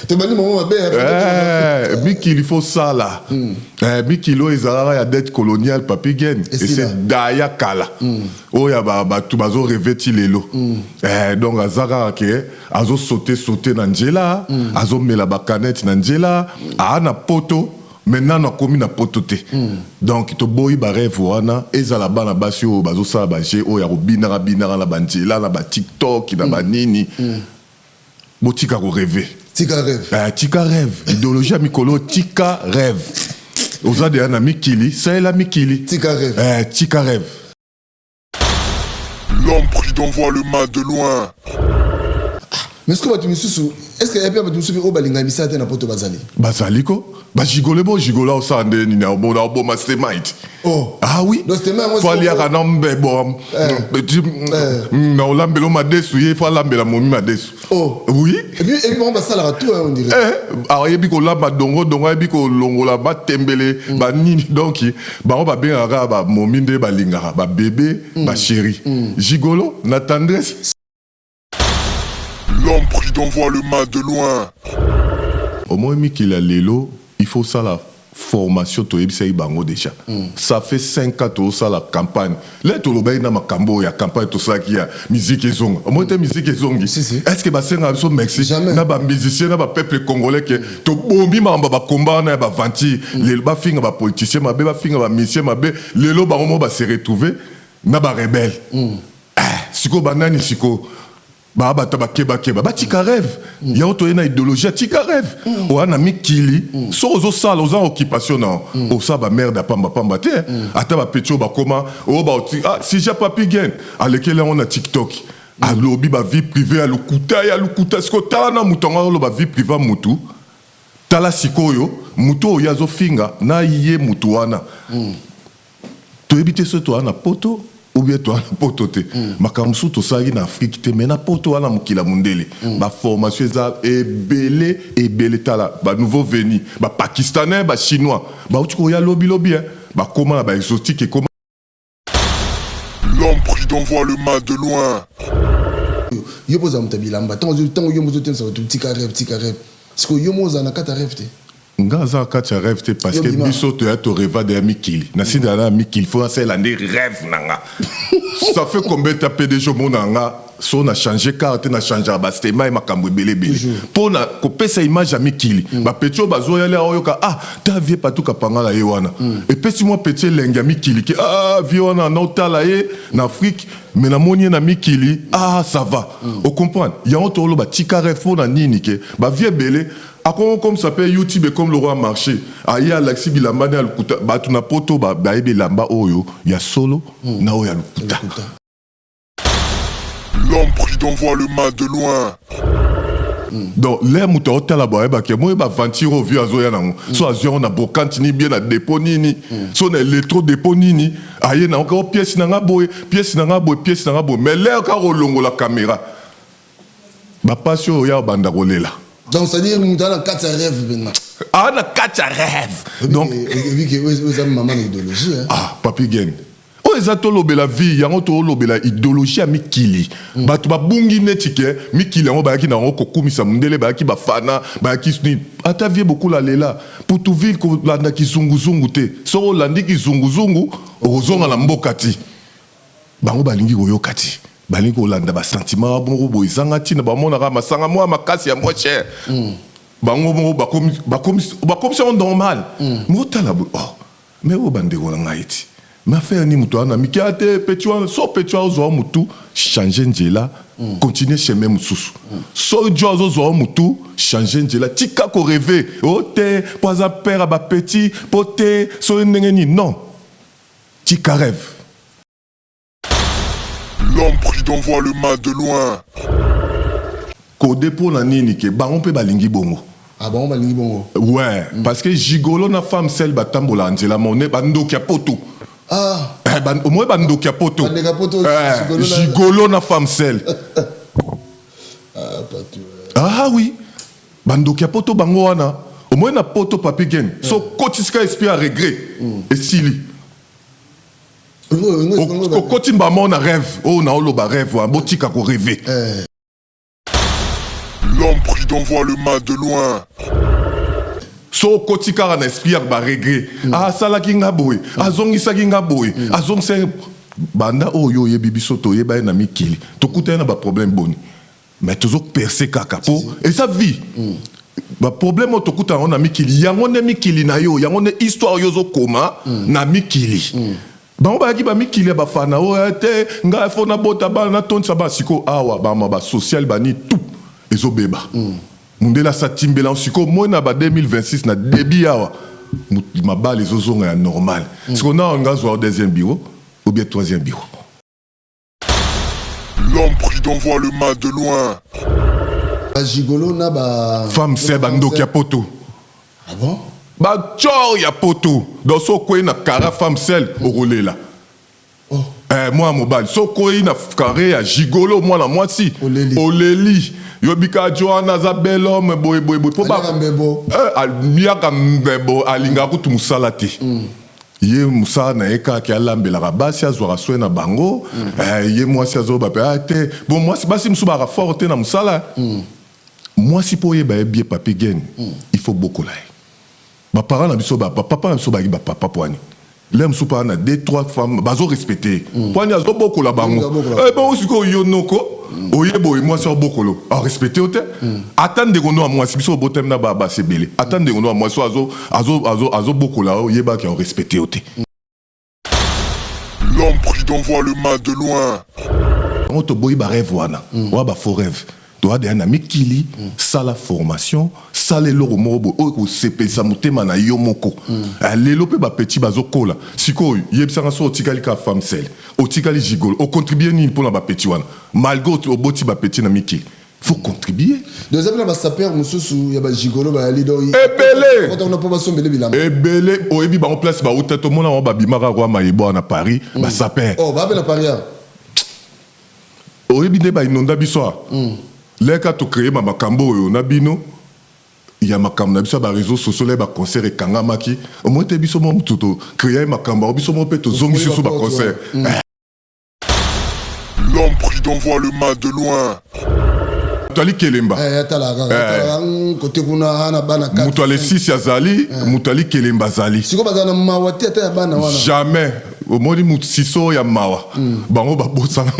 Tobandi mama mabe. Eh, mikili fo sala. Eh, mikili oyo ezalaka ya dette coloniale, Papi Gen, ese daya kala. Oyo ya bato bazo rêver ti lelo. Eh, donc aza kaka ke azo sauter sauter na nzela, azomela bacanette na nzela, aa na poto, mais nano akomi na poto te. Donc toboyi barêve wana. Ezala bana basi oyo bazosala baje oyo ya kobinaka binaka na banzela, na baTikTok, na banini, botika korêver. Tika rêve. Eh, tika rêve. Idéologie ya mikolo, tika rêve. Oza deya na mikili, salela mikili. Tika rêve. Eh, tika rêve. L'homme prudent voit le mal de loin. Mais ce que bato misusu, est ce que epe bato misusu oyo balingaka misala te na poto bazali? Bazali ko bagigolo. Bo gigolo osala nde nini? Obona oboma stemite. Oh. Ah oui. Donc, stemite yango fo aliaka na mbebo na olambela o madesu, ye fo alambela momi madesu. Oh. Oui. Et puis bango basalaka tout, hein, on dirait. Eh, ayebi kolamba dongo dongo, ayebi kolongola batembele banini. Donc bango babengaka kaka bamomi nde balingaka babébé, bachéri. Gigolo na tendresse. L'homme prudent voit le mal de loin. Omoi mikili ya lelo, il faut osala formation. Toyebisaki bango déjà, ça fait 5 ans tozosala campagne. Le tolobaki na makambo oyo ya campagne tosalaki ya musique ezonga. Omoi te musique ezongi? Si, si. Est ce que basengaka biso merci? Jamais. Na bamusicien, na bapeuple congolais, ke tobomi makambo ya bakomba wana ya baventure. Lelo bafinga bapoliticien mabe, bafinga bamusicien mabe, lelo bango mo base retrouve na barebele. Ah, sikoyo banani sikoyo baa bato bakebakeba batika rêve yango? Toye na idéologie ya tika rêve. Oya na mikili, soki ozosala, oza na occupation na osala bamerde ya pambapamba te. Ata bapeti oyo bakoma oyo bauti, ah, sija Papi Gen alekeli yango na TikTok, alobi bavie privée ya lokuta, ya lokuta. Sikoyo tala na moto yango aloba vie privée ya motu. Tala sikoyo motu oyo azofinga na ye motu wana, toyebi te soki toza na poto ou bien toza na poto te. Makambo mosusu tosalaki na Afrique te, mais na poto wana, mokili ya mondele, baformation eza ebele ebele. Tala banouveau venu, bapakistanais, bachinois bauti koya lobilobi, bakóma na baexotique ekóma. L'homme prudent voit le mal de loin. Yo mpo ozala moto ya bilamba, ntango yo mo ozotemisa bato tika rêve, tika rêve, sikoyo yo mo ozala na kati ya rêve te? Nga aza na kati ya rêve te, parce que Yo bima. Biso toya torêva de ya mikili. Nasindela na mikili, fo nasalela nde rêve na nga. Ça fait combien ta PDG omona nga so na change car te, na changeaka bastema ye makambo ebele ebele mpo na kopesa image ya mikili. Bapeti oyo bazoyali aoyoka: "Ah, ta vie patuka pangala ye wana." Epesi mwa peti elenge ya mikili ke: "Ah, vie wana naotala ye na Afrique, mais namoni ye na mikili. Ah, ça va." Ocomprendre yango? Toloba tika rêve mpo na nini? Ke bavie ebele akongo comme ça mpe YouTube comme le roi marché aye alakisi bilamba nde ya lokuta. Bato na poto bayebi elamba oyo ya solo na oyo ya lokuta. L'homme prudent voit le mal de loin. Donc le moto aotala bo ayebaki moye baventure oyo vieux azoya nango, so azwi yango na brocante nini, bien na dépôt nini, so na électro dépôt nini, aye nango kaka pièce na nga boye, pièce na nga boye, pièce na nga boye. Mais l'heure kaka kolongola caméra, bapasi oyo ya obanda kolela. Donc c'est à dire moto aza na kati ya rêve mpenza. Aa na kati ya rêve, donc ebiki oyo eza mama na idéologie, hein. Ah, Papi Gen, oyo eza tolobela vie yango, tolobela idéologie ya mikili. Bato babungi neti ke mikili yango bayaki na yango kokumisa mondele, bayaki bafana, bayaki nini. Ata vie bokula lela Putuville, kolanda kizunguzungu te. Soki olandi kizunguzungu, okozonga na mboka ti. Bango balingi koyoka ti, balingi kolanda basentiment moko boye ezanga ntina. Bamonaka masanga mwa makasi ya mwa cher, bango moko bakomisi yango normal. Motala boye: "Oh, mais oyo bandeko na ngai ti, mais affaire nini?" Moto wana mike te, peti wana, so peti wana ozwa motu, change nzela, continue chemin mosusu. So jo azozwa motu, change nzela, tika korêver o te mpo aza père ya bapeti mpo te soki ndenge nini. Non, tika rêve. L'homme prudent voit le mal de loin. Kode mpo na nini ke bango mpe balingi bongo? Ah, bango balingi bongo. Ouais, parce que gigolo na femme seule batambola nzela mone, bandoki ya poto. Ah. Eh, omoi bandoki ya poto. Bandeko ya poto, Eh, gigolo gigolo na femme seule. Ah, bato. Ah oui, bandoki ya poto bango wana. Omoi na poto, Papi Gen, so kotisika esprit ya regret, esili. Okoti mbama na rêve oyo na oloba rêve wana, botika korêver. Eh. L'homme prudent voit le mal de loin. So okoti kaka na esprit ya baregret, asalaki nga boye, azongisaki nga boye, azongisaki banda oyo oyebi biso, toyeba ye na mikili, tokutani na baproblème boni, mais tozopercer kaka mpo eza vie. Baproblème oyo tokutana yango na mikili, yango nde mikili na yo, yango nde histoire oyo ozokoma na mikili. Bango bayaki bamikili ya bafana oyo te. Ngai fo nabota bana, natondisa bana. Sikoyo awa bama basocial bani, tout ezobeba. Mundele asa timbela. Sikoyo moi na ba 2026 na début awa, mabala ezozonga ya normal. Sikoyo na nga azwa deuxième bureau ou bien troisième bureau. L'homme prudent voit le mal de loin. Bagigolo na ba Femme se bandoki ya poto. Ah bon? Bacor ya poto. Donc so okwei na kara femme seule, okolela. Oh. Eh, mwana mobali, so okwei na carré ya gigolo, mwana mwasi, Oleli. Oleli. Yobika jo wana aza bel homme boye boye boye, po Aliaka mbebo. Eh, aliaka mbebo, alingaka kutu mosala te. Ye mosala na ye kaka alambelaka basi, azwaka soin na bango. Eh, ye mwasi azoba mpe ah, te bon mwasi, basi mosusu baka fort te na mosala. Mwasi mpo oyeba ye bien, papi gen, il faut bokola ye. Baparent na biso, bapapa na biso bayaki bapapa po ani le mosusu mpa na deux, trois femmes, bazorespecte po ani azobokola bango. Azobokola. Eh, bongo sikoyo yo noko oyeba oye mwasi abokolo, arespecte yo te. Ata ndeko no ya mwasi, biso obotami na basi ebele, ata ndeko no ya mwasi oyo azobokola yo, oyebaki arespecte yo te. L'homme prudent voit le mal de loin. Yango toboyi barêve wana, wana bafaux rêve. Toya deya na mikili, sala formation, sala eloko moko boye oyo kosepelisa motema na yo moko. Ah, lelo mpe bapetits bazokola sikoyo. Yebisanga, so otikali kaka femme seule, otikali gigolo, ocontribue nini mpona bapetits wana? Malgré oboti bapetits na mikili, faut contribuer. Donc eza mpe na basapeur mosusu ya bagigolo bayali donc Ebele. Okota kuna mpo basombele bilamba. Ebele. Oyebi bango place bauta, tomona bango babimaka roi mayebo na Paris, basaper. Oh, bape na Paris awa? Oyebi nde bainonda biso awa leka tocréer ma makambo oyo na bino ya makambo na biso ya baréseau sociaux. Le baconcert ekangamaki, omoi te biso mo motu tocréer makambo yango, biso mo mpe tozongisi so baconcert. L'homme prudent voit le mal de loin. Moto ali kelemba. Eh, atalaka kaka, atalaka kote kuna na bana 4. Moto alesisi azali, moto ali kelemba azali. Sikoyo bazala na mawa te ata ya bana wana? Jamais. Omoni mosiso ya mawa, bango babosana,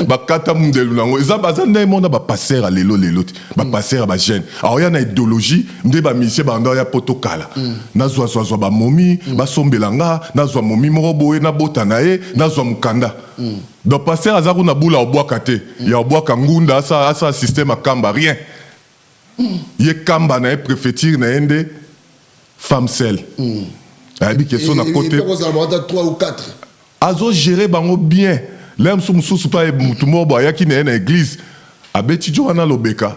bakata mundelu nango. Eza baza ndenge mona bapasteur ya lelo lelo te, bapasteur ya bajeune aoya na idéologie nde bamisie banda oya po tokala. Nazwazwazwa bamomi, basombela nga, nazwa momi moko boye, nabota na ye, nazwa mokanda. Donc pasteur aza kuna, bula obwaka te ya obwaka ngunda, asa système akamba rien. Ye kamba na ye, préfecture na ye nde femme seule. Ayebi question na kote. Kozala bango ata 3 ou 4. Azogérer bango bien. Le mosusu mosusu mpa motu moko boye ayaki na ye na église, abeti jo wana alobeka.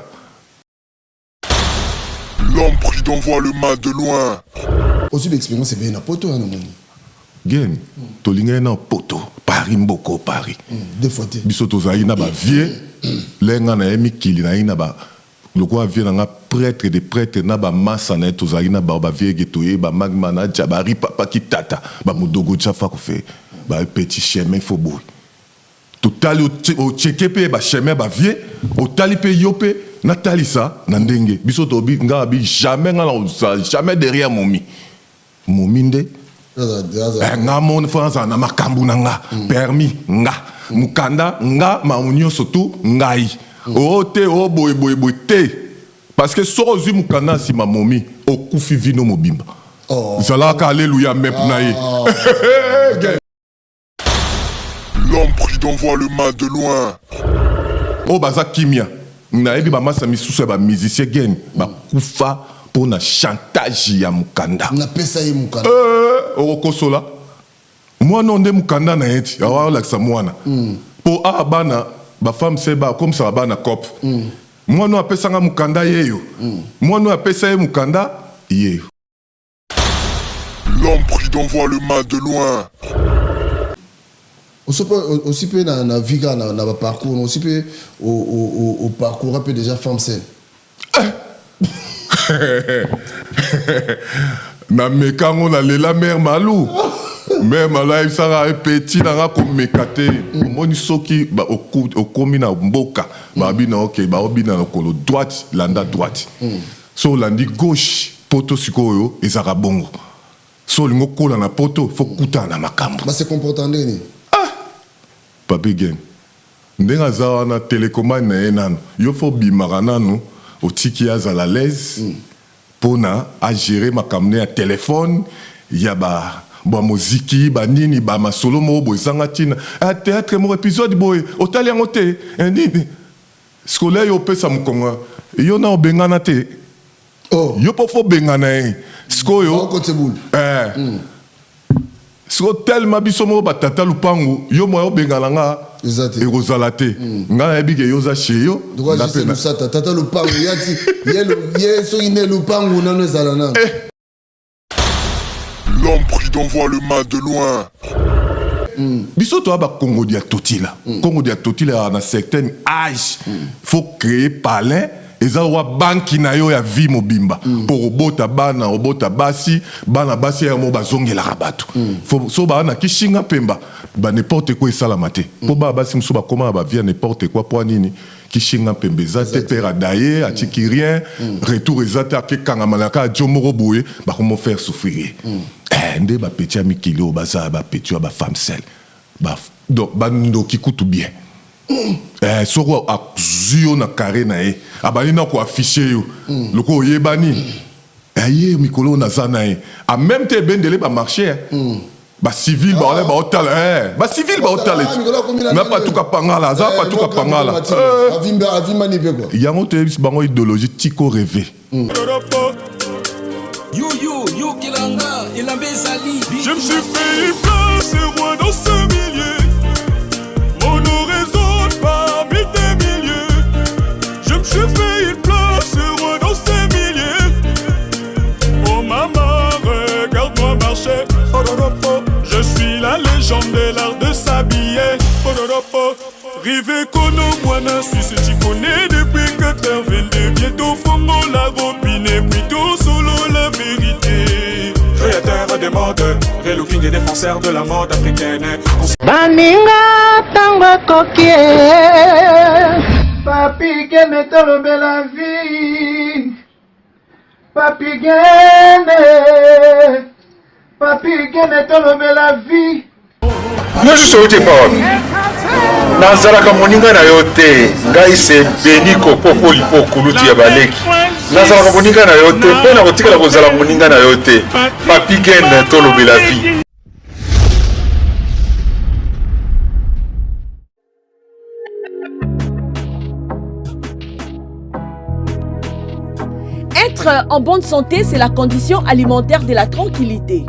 L'homme prudent voit le mal de loin. Ozwi baexpérience ebele na poto wana, moni. Gen, tolingai na poto Paris, mboko Paris. Deux fois te. Biso tozalaki na bavieux. Le nga na ye mikili na ye na ba lokola vieux na nga, prêtre de prêtre, na bamasa na ye, tozalaki na bao bavieux ege toye bamagma na dia bari papa kitata bamodogo tia fa kofe bapetit chemin fo boye. Totali, ocheke mpe bachemin bavieux, otali mpe yo mpe natalisa na ndenge biso tobi. Nga abi jamais, nga na kozala jamais derrière momi. Momi nde nga moni fo nazala na makambo na nga, permis nga, mokanda nga, makambo nyonso tu ngai. O te, o boye boye boye te, parce que soki ozwi mokanda na nsima momi, okufi vino mobimba. Ezalaka aleluya mep na ye. L'homme prudent voit le mal de loin. Oyo baza kimia, nayebi bamasa misusu ya bamusicien gene bakufa mpo na chantage ya mokanda. Napesa ye mokanda. Okokosola mwana oyo nde mokanda na ye ti awa olakisa mwana mpo awa bana bafemme se bakomisaka bana cope. Mwana oyo apesanga mokanda yeyo, mwana oyo apesa ye mokanda yeyo. L'homme prudent voit le mal de loin. Aussi mpe na vie kaka na baparcours aussi mpe oparcours mpe déjà femme seule. Nameka yango, nalela mare malu. Meme alo ayebisaka ye petit na nga komeka te. Omoni soki okomi na mboka babina oke baobina lokolo droite, landa droite. So olandi gauche, poto sikoyo ezalaka bongo. So olingi okola na poto, faut kutana na makambo. Ba se comporta ndenge nini? Ah! Papy Gene ndenge aza wana telecommande na ye nanu yo faut obimaka nanu otiki ye azala à l'aise pona a gerer makambo ne ya telephone ya ba ba moziki ba nini ba masolo moko boye ezanga tina ah theatre moko episode boye otali yango te eh nini sikoyo yo opesa mokongo yo na obengana te Oh. Yo po faut bengana ye. Sikoyo. Eh. Sikoyo tellement biso moko ba tata lupangu yo moyen obengana nga ekozala te. Nga nayebi ke yo oza chez yo. Nga pe na Lusata tata lupangu ya ti ye ye soki nde lupangu nano ezala nano. Eh. L'homme prudent voit le mal de loin. Biso toza ba kongo dia totila. Kongo dia totila ezalaka na certaine age faut creer palin eza lokola banki na yo ya vie mobimba po okobota bana obota basi bana basi ya moko bazongelaka bato faut so baa na kishinga pemba ba n'importe quoi esalama te po bana basi mosusu bakoma na ba vie ya n'importe quoi po nini kishinga pemba eza te père adaye atiki rien retour eza te akekangama na kaka jo moko boye bakomo faire souffrir ye. Eh nde ba petit ya mikili oyo baza ba petit ya ba femme seule ba donc ba ndoki kutu bien eh soki azui yo na carre na ye abandi na ko afficher yo lokola oyebani eh ye mikolo oyo naza na ye en meme temps ebendele ba marche eh ba civil ba wana baotala eh ba civil baotala na patuka pangala aza patuka pangala avimba ni pe quoi yango toyebisi bango idéologie tiko rêver. You you you kilanga elamba ezali. Je me suis fait une place roi dans ce milieu. Mon nom résonne parmi tes milieux. Je me suis fait une place roi dans ce milieu. Oh maman, regarde-moi marcher. Je suis la légende de l'art de s'habiller. Rive Kono mwana Suisse tu connais depuis 82 bientôt fongola robinet puis solo la vérité. Créateur des modes, relooking et défenseur de la mode africaine. Baninga tango ekoki e. Papi Gene tolobela vie Papi Gene Papi Gene tolobela vie. Yo susu outi epa wapi? Nazalaka moninga na yo te, ngai se Beni Kopopo Lipo kulutu ya baleki. Nazalaka moninga na yo te mpe nakotikala kozala moninga na yo te. Papi Gene tolobela vie. Être en bonne santé, c'est la condition alimentaire de la tranquillité.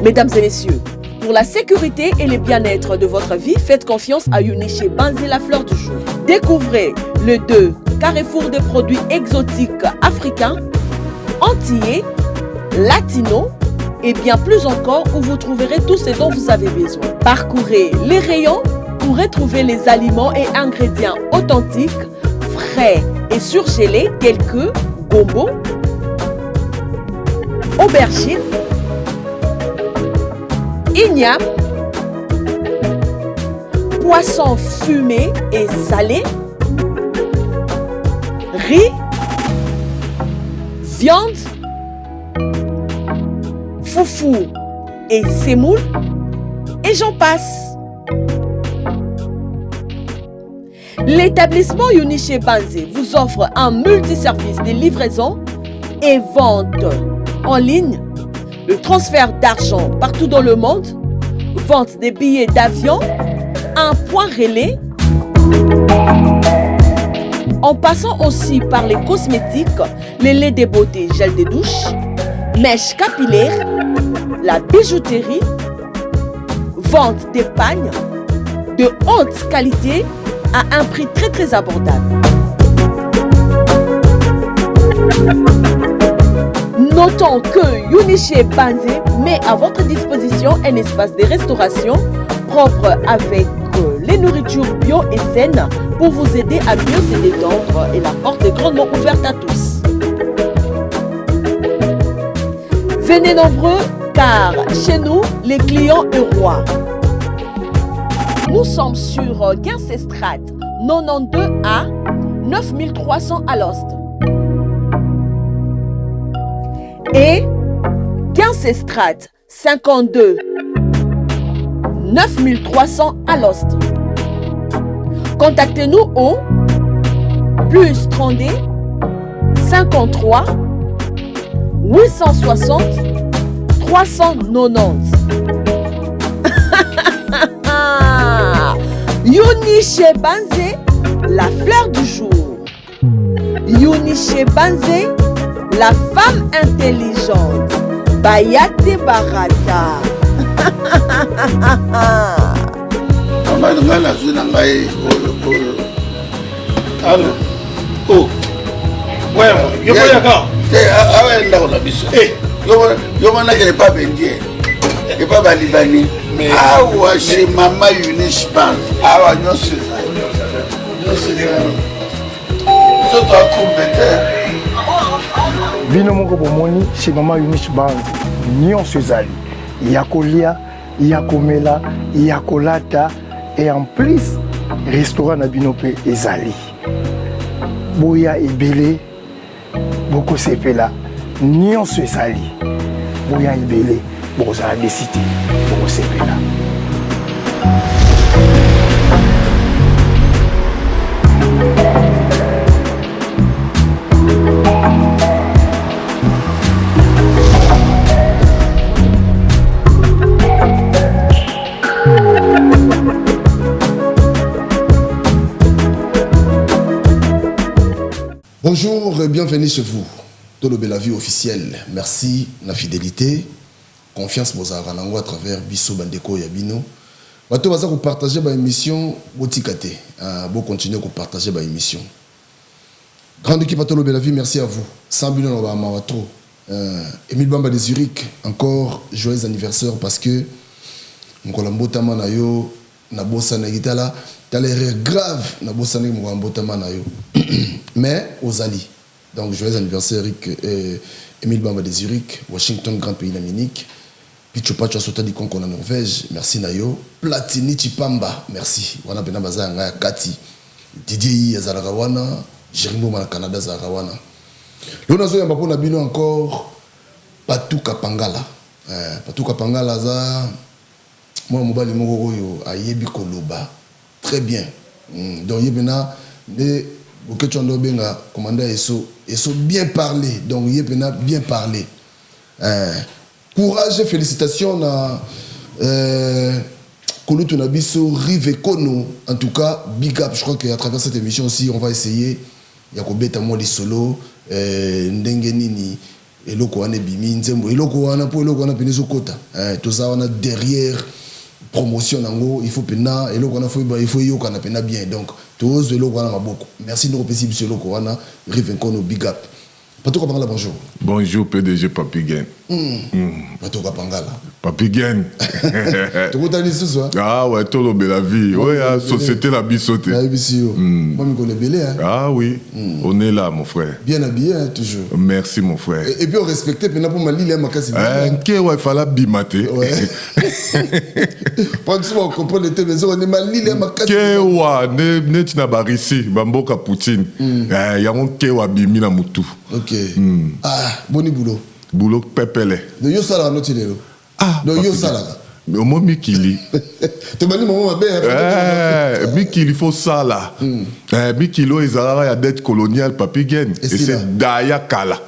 Mesdames et messieurs, pour la sécurité et le bien-être de votre vie, faites confiance à Uniché Banzi la fleur du jour. Découvrez le 2 carrefour de produits exotiques africains, antillais, latinos et bien plus encore où vous trouverez tout ce dont vous avez besoin. Parcourez les rayons pour retrouver les aliments et ingrédients authentiques, frais et surgelés tels que gombo, aubergine, igname, poisson fumé et salé, riz, viande, foufou et semoule, et j'en passe. L'établissement Uniché Banze vous offre un multiservice de livraison et vente en ligne, le transfert d'argent partout dans le monde, vente des billets d'avion, un point relais, en passant aussi par les cosmétiques, les laits de beauté, gel de douche, mèches capillaires, la bijouterie, vente des pagnes de haute qualité à un prix très très abordable. Notons que Uniché Banze met à votre disposition un espace de restauration propre avec les nourritures bio et saines. pour vous aider à mieux se détendre et la porte est grandement ouverte à tous. Venez nombreux car chez nous, les clients est roi. Nous sommes sur Strat 92A 9300 à l'Ost. Et 15 Strat 52 9300 à l'Ost. Contactez-nous au plus 32 53 860 390. Yuni Banze, la fleur du jour. Yuni Banze, la femme intelligente. Bayate Barata. Mama na ngai nazwi na ngai oyo oyo. Allo. Oh. Ouais, yo koyaka. Te awa ya ndako na biso. Eh. Yo yo manakele pa bendie. Epa ba Libanais. Awa chez mama Eunice Bank. Awa nyonso ezali. Nyonso ezali. Nzoto akumbe te. Bino moko bomoni chez mama Eunice Bank nyonso ezali ya kolia ya komela ya kolata et en plus restaurant na bino mpe ezali boya ebele bokosepela nyonso ezali boya ebele bokozala desi te bokosepela. Bonjour et bienvenue chez vous. Tolobela vie officielle. Merci na fidélité. Confiance bozalaka nango à travers biso bandeko ya bino. Bato baza ko partager ba émission botika te. Ah, bo continuer ko partager ba émission. Grande équipe à Tolobela vie, merci à vous. Sans bino na ba mawa trop. Euh, Emile Bamba de Zurich, encore joyeux anniversaire parce que mokolo mbotama na yo nabosanaki tala tala erreur grave nabosanaki mokolo mbotama na yo mais ozali donc joyeux anniversaire Eric euh, Emile Bamba de Zurich Washington grand pays na Munich Picho Pacho asota likonko na Norvège merci na yo Platini Chipamba merci wana pena baza ya ngai ya kati Didier Yi azalaka wana Jerry Mboma na Canada azalaka wana lelo nazoyamba mpo na bino encore Patou Kapangala eh, Patou Kapangala aza mwana mobali moko oyo ayebi koloba très bien mm, donc ye pena nde Boketshu ando obenga commandant Esso Esso bien parler donc ye pena bien parler eh, courage et félicitations na euh, kulutu na biso Rive Kono en tout cas big up je crois que à travers cette émission aussi on va essayer ya kobeta mwa lisolo euh, ndenge nini eloko wana ebimi nzembo eloko wana mpo eloko wana pene ezokota eh, toza wana derrière promotion nango il faut pena eloko wana il faut eyokana pena bien donc tozwa eloko wana maboko merci ndoko opesi biso eloko wana Rive Nkono big up Patou Kapangala bonjour. Bonjour PDG Papi Gen. Patou Kapangala. Papi Gen. Tokutani lisusu hein? Ah ouais, tolobela vie. Ouais, ah, société la biso te. Nayebisi yo. Mwa mikolo ebele hein. Ah oui, on est là mon frère. Bien habillé hein, toujours. Merci mon frère. Et puis on respectait pena pour malili ya makasi. Eh, nkewa ifala bima te. Ouais. Pas souvent on comprend le thème mais on est malili ya makasi. Nkewa ne neti na barisi bamboka Poutine. Eh, yango nkewa bimi na mutu. OK. Ah, boni boulot. Boulot pepele. Donc yo salaka noti lelo. Ah, Donc yo Papi. salaka. Mais omo mikili. Tobandi mama mabe hein. Eh, mikili fo sala. Eh, mikili oyo ezalaka ya dette coloniale Papi Gen. Esila. Ese daya kala.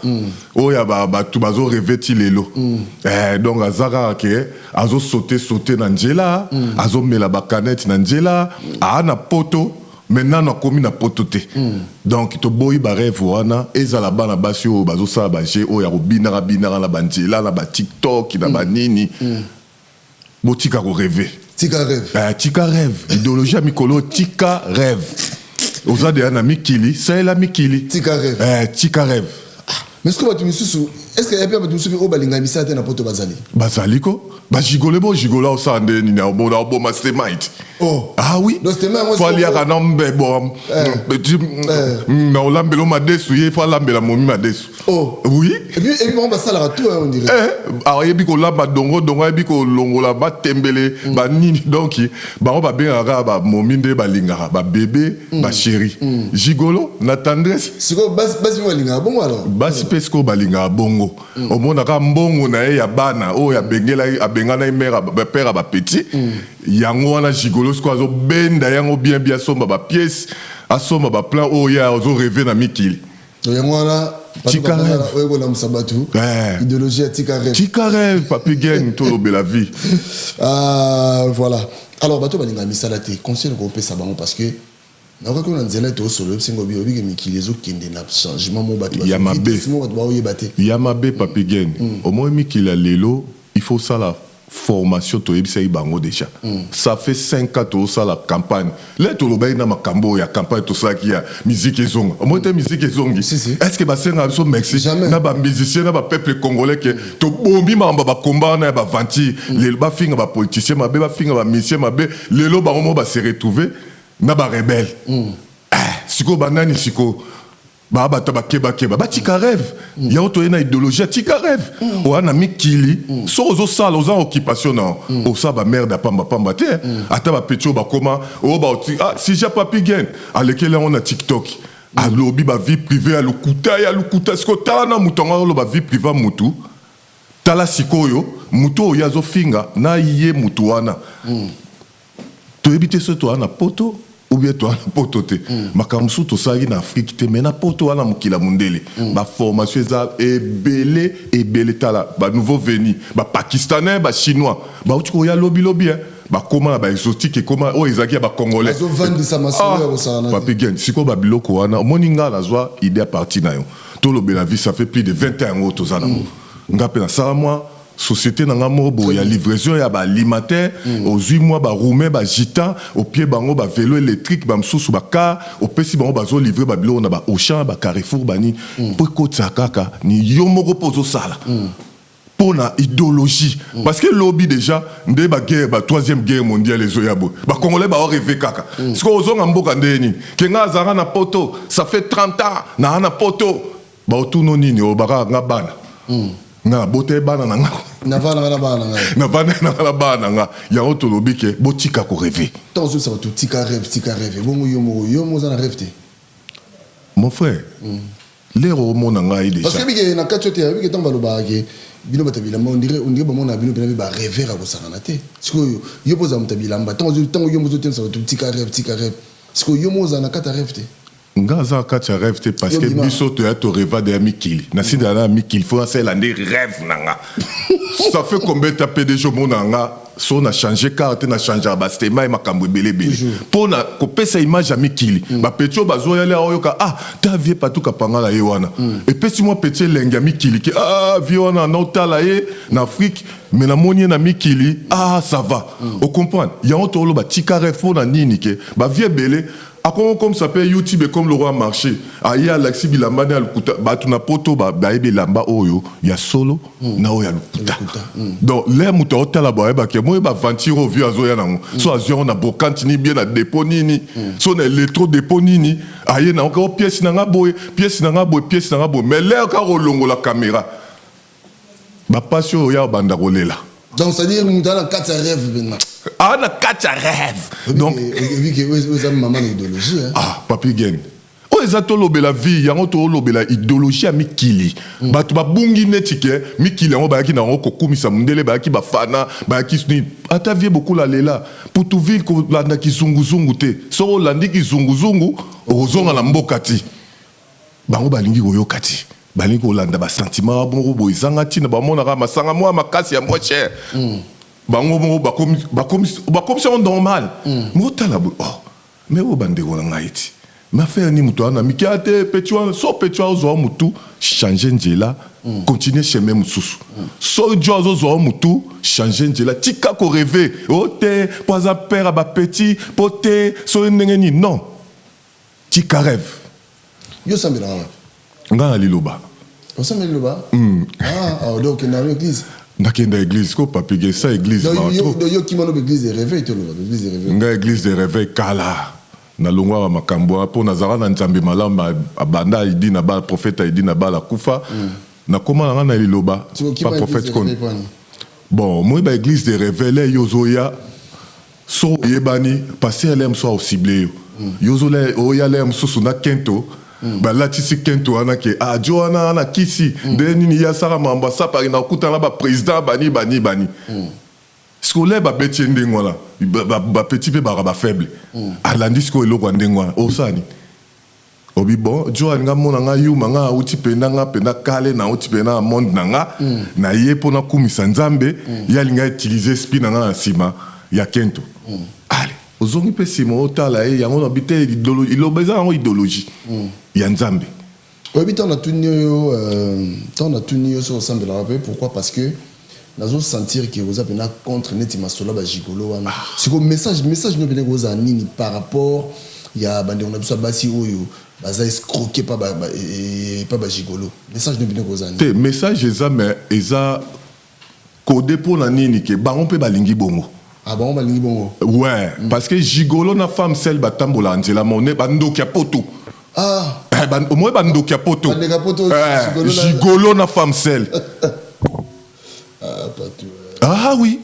Oyo ya bato bazo rêver ti lelo. Eh, donc aza kaka ke azo sauter sauter na nzela, azomela ba canette na nzela, aa na poto. Maintenant nakomi na poto te. Donc toboyi ba rêve wana ezala bana basi oyo bazosala ba jeu oyo ya kobinaka binaka na banzela na ba TikTok na banini. Botika ko rêver. Tika rêve. Eh, tika rêve. Idéologie ya mikolo tika rêve. Oza deya na mikili, salela mikili. Tika rêve. Eh, tika rêve. Mais est-ce que bato misusu est-ce que epe bato misusu oyo balinga misala te na poto bazali? Bazali ko? Ba gigole bo gigola osala nde nini oboma stemite. Oh. Ah oui. Faut aliaka na mbebo. Na olambela madesu ye faut alambela momi madesu. Oh. Oui. Et puis bango basalaka tout hein, on dirait. Eh, ayebi kolamba dongo dongo ayebi kolongola batembele mm. banini donc bango babengaka kaka bamomi nde balingaka babebe mm. bachéri mm. gigolo na tendresse. Sikoyo basi mpe balingaka bongo alors. Basi mpe sikoyo balingaka bongo. Omonaka mbongo na ye ya bana oyo abengelaki abenganaki mère père ya bapetit yango wana gigolo sikoyo azobenda yango bien bien asomba bapièce asomba baplan oyo ye azorêver na mikili. Yango wana Tika rêve. Oyo kolamusa bato idéologie ya tika rêve. Tika rêve, Papi Gen, tolobela vie. Ah, voilà. Alors bato balingaka misala te, conseil nakopesa bango, parce que nakoki na nzela ete osolo bisingo obi obike mikili ezokende na changement mo bato Ya mabe. Mo bato baoyeba te. Ya mabe, Papi Gen. Omoi mikili ya lelo, il faut osala formation. Toyebisaki bango déjà, ça fait 5 ans tozosala campagne le tolobaki na makambo oyo ya campagne tosalaki ya musique ezonga. Omoi te musique ezongi. Est ce que basengaka biso merci? Jamais. Na bamusicien na bapeuple congolais ke tobombi makambo ya bakomba wana ya baventure. Lelo bafinga bapoliticien mabe, bafinga bamusicien mabe, lelo bango moko base retrouve na barebelle. Eh, sikoyo banani sikoyo baa bato bakebakeba batika rêve. Yango toye na idéologie ya tika rêve. Oya na mikili, soki ozosala oza occupation na osala bamerde ya pambapamba te. Ata bapeti oyo bakoma oyo baoti ah, sija Papi Gen alekeli yango na TikTok, alobi bavie privée ya lokuta ya lokuta. Sikoyo tala na moto yango aloba vie privée ya motu. Tala sikoyo motu oyo azofinga na ye motu wana, toyebi te soki toza na poto ou bien toza na poto te. Makambo mosusu tosalaki na Afrique te, mais na poto wana, mokili ya mondele, baformation eza ebele ebele. Tala banouveau venu, bapakistanais, bachinois bauti koya lobilobi, bakóma na baexotique ekóma oyo ezalaki ya bacongolais. Azovandisa masolo ya kosala na te. Papi Gen, sikoyo babiloko wana omoni nga nazwa idée ya parti na yo tolobela vie, ça fait plus de 20 ans yango toza nango. Nga mpe nasala mwa société na nga moko boye ya livraison ya baalimentaire. Ozwi mwa baroumain, bagitan, opie bango bavélo électrique, bamosusu bacar, opesi bango, bazolivre babiloko na baAuchan, baCarrefour, banini, mpo ekotisa kaka ni yo moko mpo ozosala mpo na idéologie. Parce que lobi déjà nde baguerre ba troisième guerre mondiale ezoya boye, bacongolais baorêver kaka. Sikoyo ozonga mboka nde nini ke nga azalaka na poto, ça fait 30 ans naa na poto, baotuno nini oyo bakaka nga bana nga nabota ye bana na nga. Navanda na bana na ngai. Navanda nanga na bana na nga. Yango tolobi ke botika korêver. Ntango ozobisa bato tika rêve, tika rêve, bongo yo moko, yo moko oza na rêve te? Mon frère, lero omona ngai déjà. Parce que bike na kati oyo te, bike ntango balobaka ke bino bato ya bilamba, on dirait bamona bino mpena mpe barêveur ya kosakana te. Sikoyo yo mpo ozala moto ya bilamba, ntango yo mo ozotemisa bato tika rêve, tika rêve, sikoyo yo mo ozala na kati ya rêve te? Nga aza na kati ya rêve te, parce que Yo bima. Biso toya torêva de ya mikili nasindela na mikili, faut nasalela nde rêve na nga. Ça fait combien ta PDG omona nga so na change car te, na changeaka bastema ye makambo ebele ebele mpo na kopesa image ya mikili. Bapeti oyo bazoyali aoyoka ah ta vie patuka pangala ye wana epesi mwa peti elenge ya mikili ke ah vie wana naotala ye na Afrique, mais namoni ye na mikili, ah ça va, ocomprendre. Yango toloba tika rêve mpo na nini ke bavie ebele akongo comme ça mpe YouTube comme le roi marché aye alakisi bilamba nde ya lokuta. Bato na poto bayebi elamba oyo ya solo na oyo ya lokuta. Donc le moto aotala bo ayebaki moyo baventure oyo vieux azoya nango, so azwi yango na brocante nini, bien na dépôt nini, so na électro dépôt nini, aye nango kaka pièce na nga boye, pièce na nga boye, pièce na nga boye. Mais l'heure kaka olongola caméra, bapasi oyo ya obanda kolela. Donc c'est à dire moto aza na kati ya rêve mpena. Aa na kati ya rêve donc. Ebike oyo eza mama na idéologie, hein. Ah, Papi Gen, oyo eza tolobela vie. Yango tolobela idéologie ya mikili. Bato babungi neti ke mikili yango bayaki na yango kokumisa mondele, bayaki bafana, bayaki nini. Ata vie bokula lela Putuville kolanda kizunguzungu te. Soki olandi kizunguzungu, okozonga na mboka ti bango balingi koyoka ti balingi kolanda basentiment moko boye ezanga ntina. Bamonaka masanga mwa makasi ya mwa cher, bango moko bakomisi yango normal. Motala boye, oh mais oyo bandeko na ngai ti mais affaire ni moto wana miki aya te. Peti wana so peti wana ozwa motu, change nzela, continue chemin mosusu. So jo azozwa motu, change nzela, tika korêver o te mpo aza père ya bapeti mpo te soki ndenge nini. Non, tika rêve. Yo osambelaka wapi? Nga na liloba. Osambeli liloba? Ah, ah, donc okendaka na église? Nakenda église ko papige sa église. Yo kima no église de réveil, toloba église de réveil. Nga église de réveil kala, nalongwaka makambo wana mpo nazalaka na Nzambe malamu. Abanda aidi na bala, prophète aidi na bala akufa, nakóma na nga na liloba pa prophète koni. Bon, moi ba église de réveil, yo ozoya so oyebani, pasteur ele mosusu aocible yo, yo ozola oya le mosusu na kento, balatisi kento wana ke adio wana wana kisi nde nini ye asala mambo asapaki na okutana na baprésident bani bani bani. Sikoyo babeti ye ndenge wana, bapeti mpe baka bafaible, alandi sikoyo eloko ya ndenge wana osala nini? Obi bon jo alinga mona nga yuma, nga auti mpenza, nga mpenza kale nauti mpenza na monde na nga na ye mpo nakumisa Nzambe. Ye alinga utiliser esprit na nga na nsima ya kento. Ale ozongi mpe nsima otala ye yango na bi te. Iloba eza yango idéologie ya Nzambe. Oyebi, ntango natuni yo, ntango natuni yo so osambelaka mpe, pourquoi? Parce que nazosentir ke oza mpena contre neti masolo ya bagigolo wana. Siko message no pene kozala nini par rapport ya bandeko na biso ya basi oyo baza escroqué pa bagigolo? Message no pene kozala nini? Te, message eza, mais eza codé. Mpo na nini ke bango mpe balingi bongo? Ah, bango balingi bongo? Ouais, parce que gigolo na femme seule batambolaka nzela mone, bandoki ya poto. Ah. Omoi bandoki ya poto. Bandeko ya poto. Gigolo na femme seule. Ah, partout. Ah oui,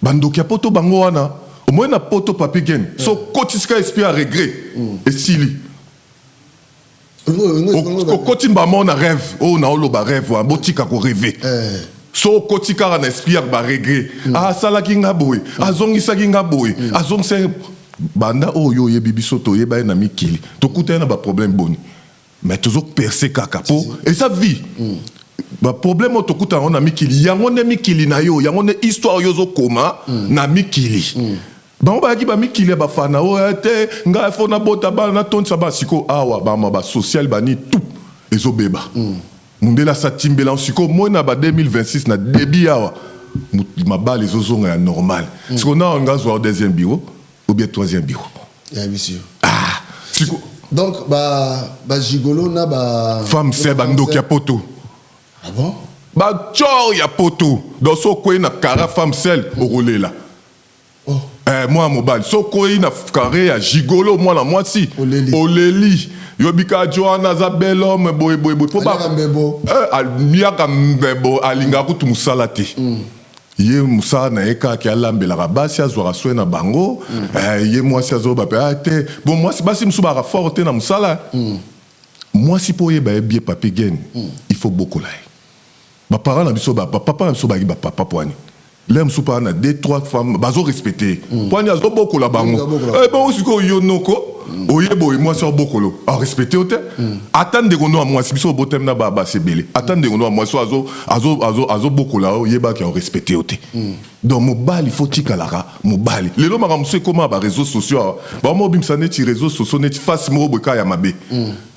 bandoki ya poto bango wana. Omoi na poto, papi gen, so kotisika esprit ya regret, esili. Okoti mbama na rêve oyo naoloba, rêve wana botika korêver. So okoti kaka na esprit ya baregret, asalaki nga boye, azongisaki nga boye, azongisaki banda oyo oyebi biso toyeba ye na mikili, tokuta ye na baproblème boni, mais tozopercer kaka mpo eza vie. Baproblème oyo tokuta yango na mikili, yango nde mikili na yo, yango nde histoire oyo ozokoma na mikili. Bango bayaki bamikili ya bafana oyo te, ngai fo nabota bana, natondisa bana. Sikoyo awa bama basocial bani tout ezobeba. Mundele asa timbela. Sikoyo moi na ba 2026 na début awa, mabala ezozonga ya normal. Sikoyo na nga azwa deuxième bureau ou bien troisième bureau. Ya biso. Ah, siko Donc bagigolo na ba femme seule, bandoki ya poto. Ah bon? Bacor ya poto. Donc so okwei na kara femme seule, okolela. Oh. Eh, mwana mobali so okwei na carré ya gigolo, mwana mwasi, Oleli. Oleli. Yobika jo wana aza bel homme boye boye boye po Aliaka mbebo. Eh, aliaka mbebo, alingaka kutu mosala te. Ye mosala na ye kaka alambelaka basi, azwaka soin na bango. Eh, ye mwasi azoba mpe ah, te bon mwasi, basi mosusu baka fort te na mosala. Mwasi mpo oyeba ye bien, papi gen, il faut bokola ye. Baparent na biso, bapapa na biso bayaki bapapa po ani le mosusu mpa na deux trois femmes, bazorespecte ye po ani azobokola bango. Azobokola. Eh, bongo sikoyo yo noko oyeba oye mwasi abokolo, arespecte yo te. Ata ndeko no ya mwasi, biso obotami na basi ebele, ata ndeko no ya mwasi oyo azobokola yo, oyebaki arespecte yo te. Donc mobali fo tikalaka mobali. Lelo makambo mosusu ekóma na baréseau sociaux awa, bango obimisa neti réseau sociaux neti face moko boye kaka ya mabe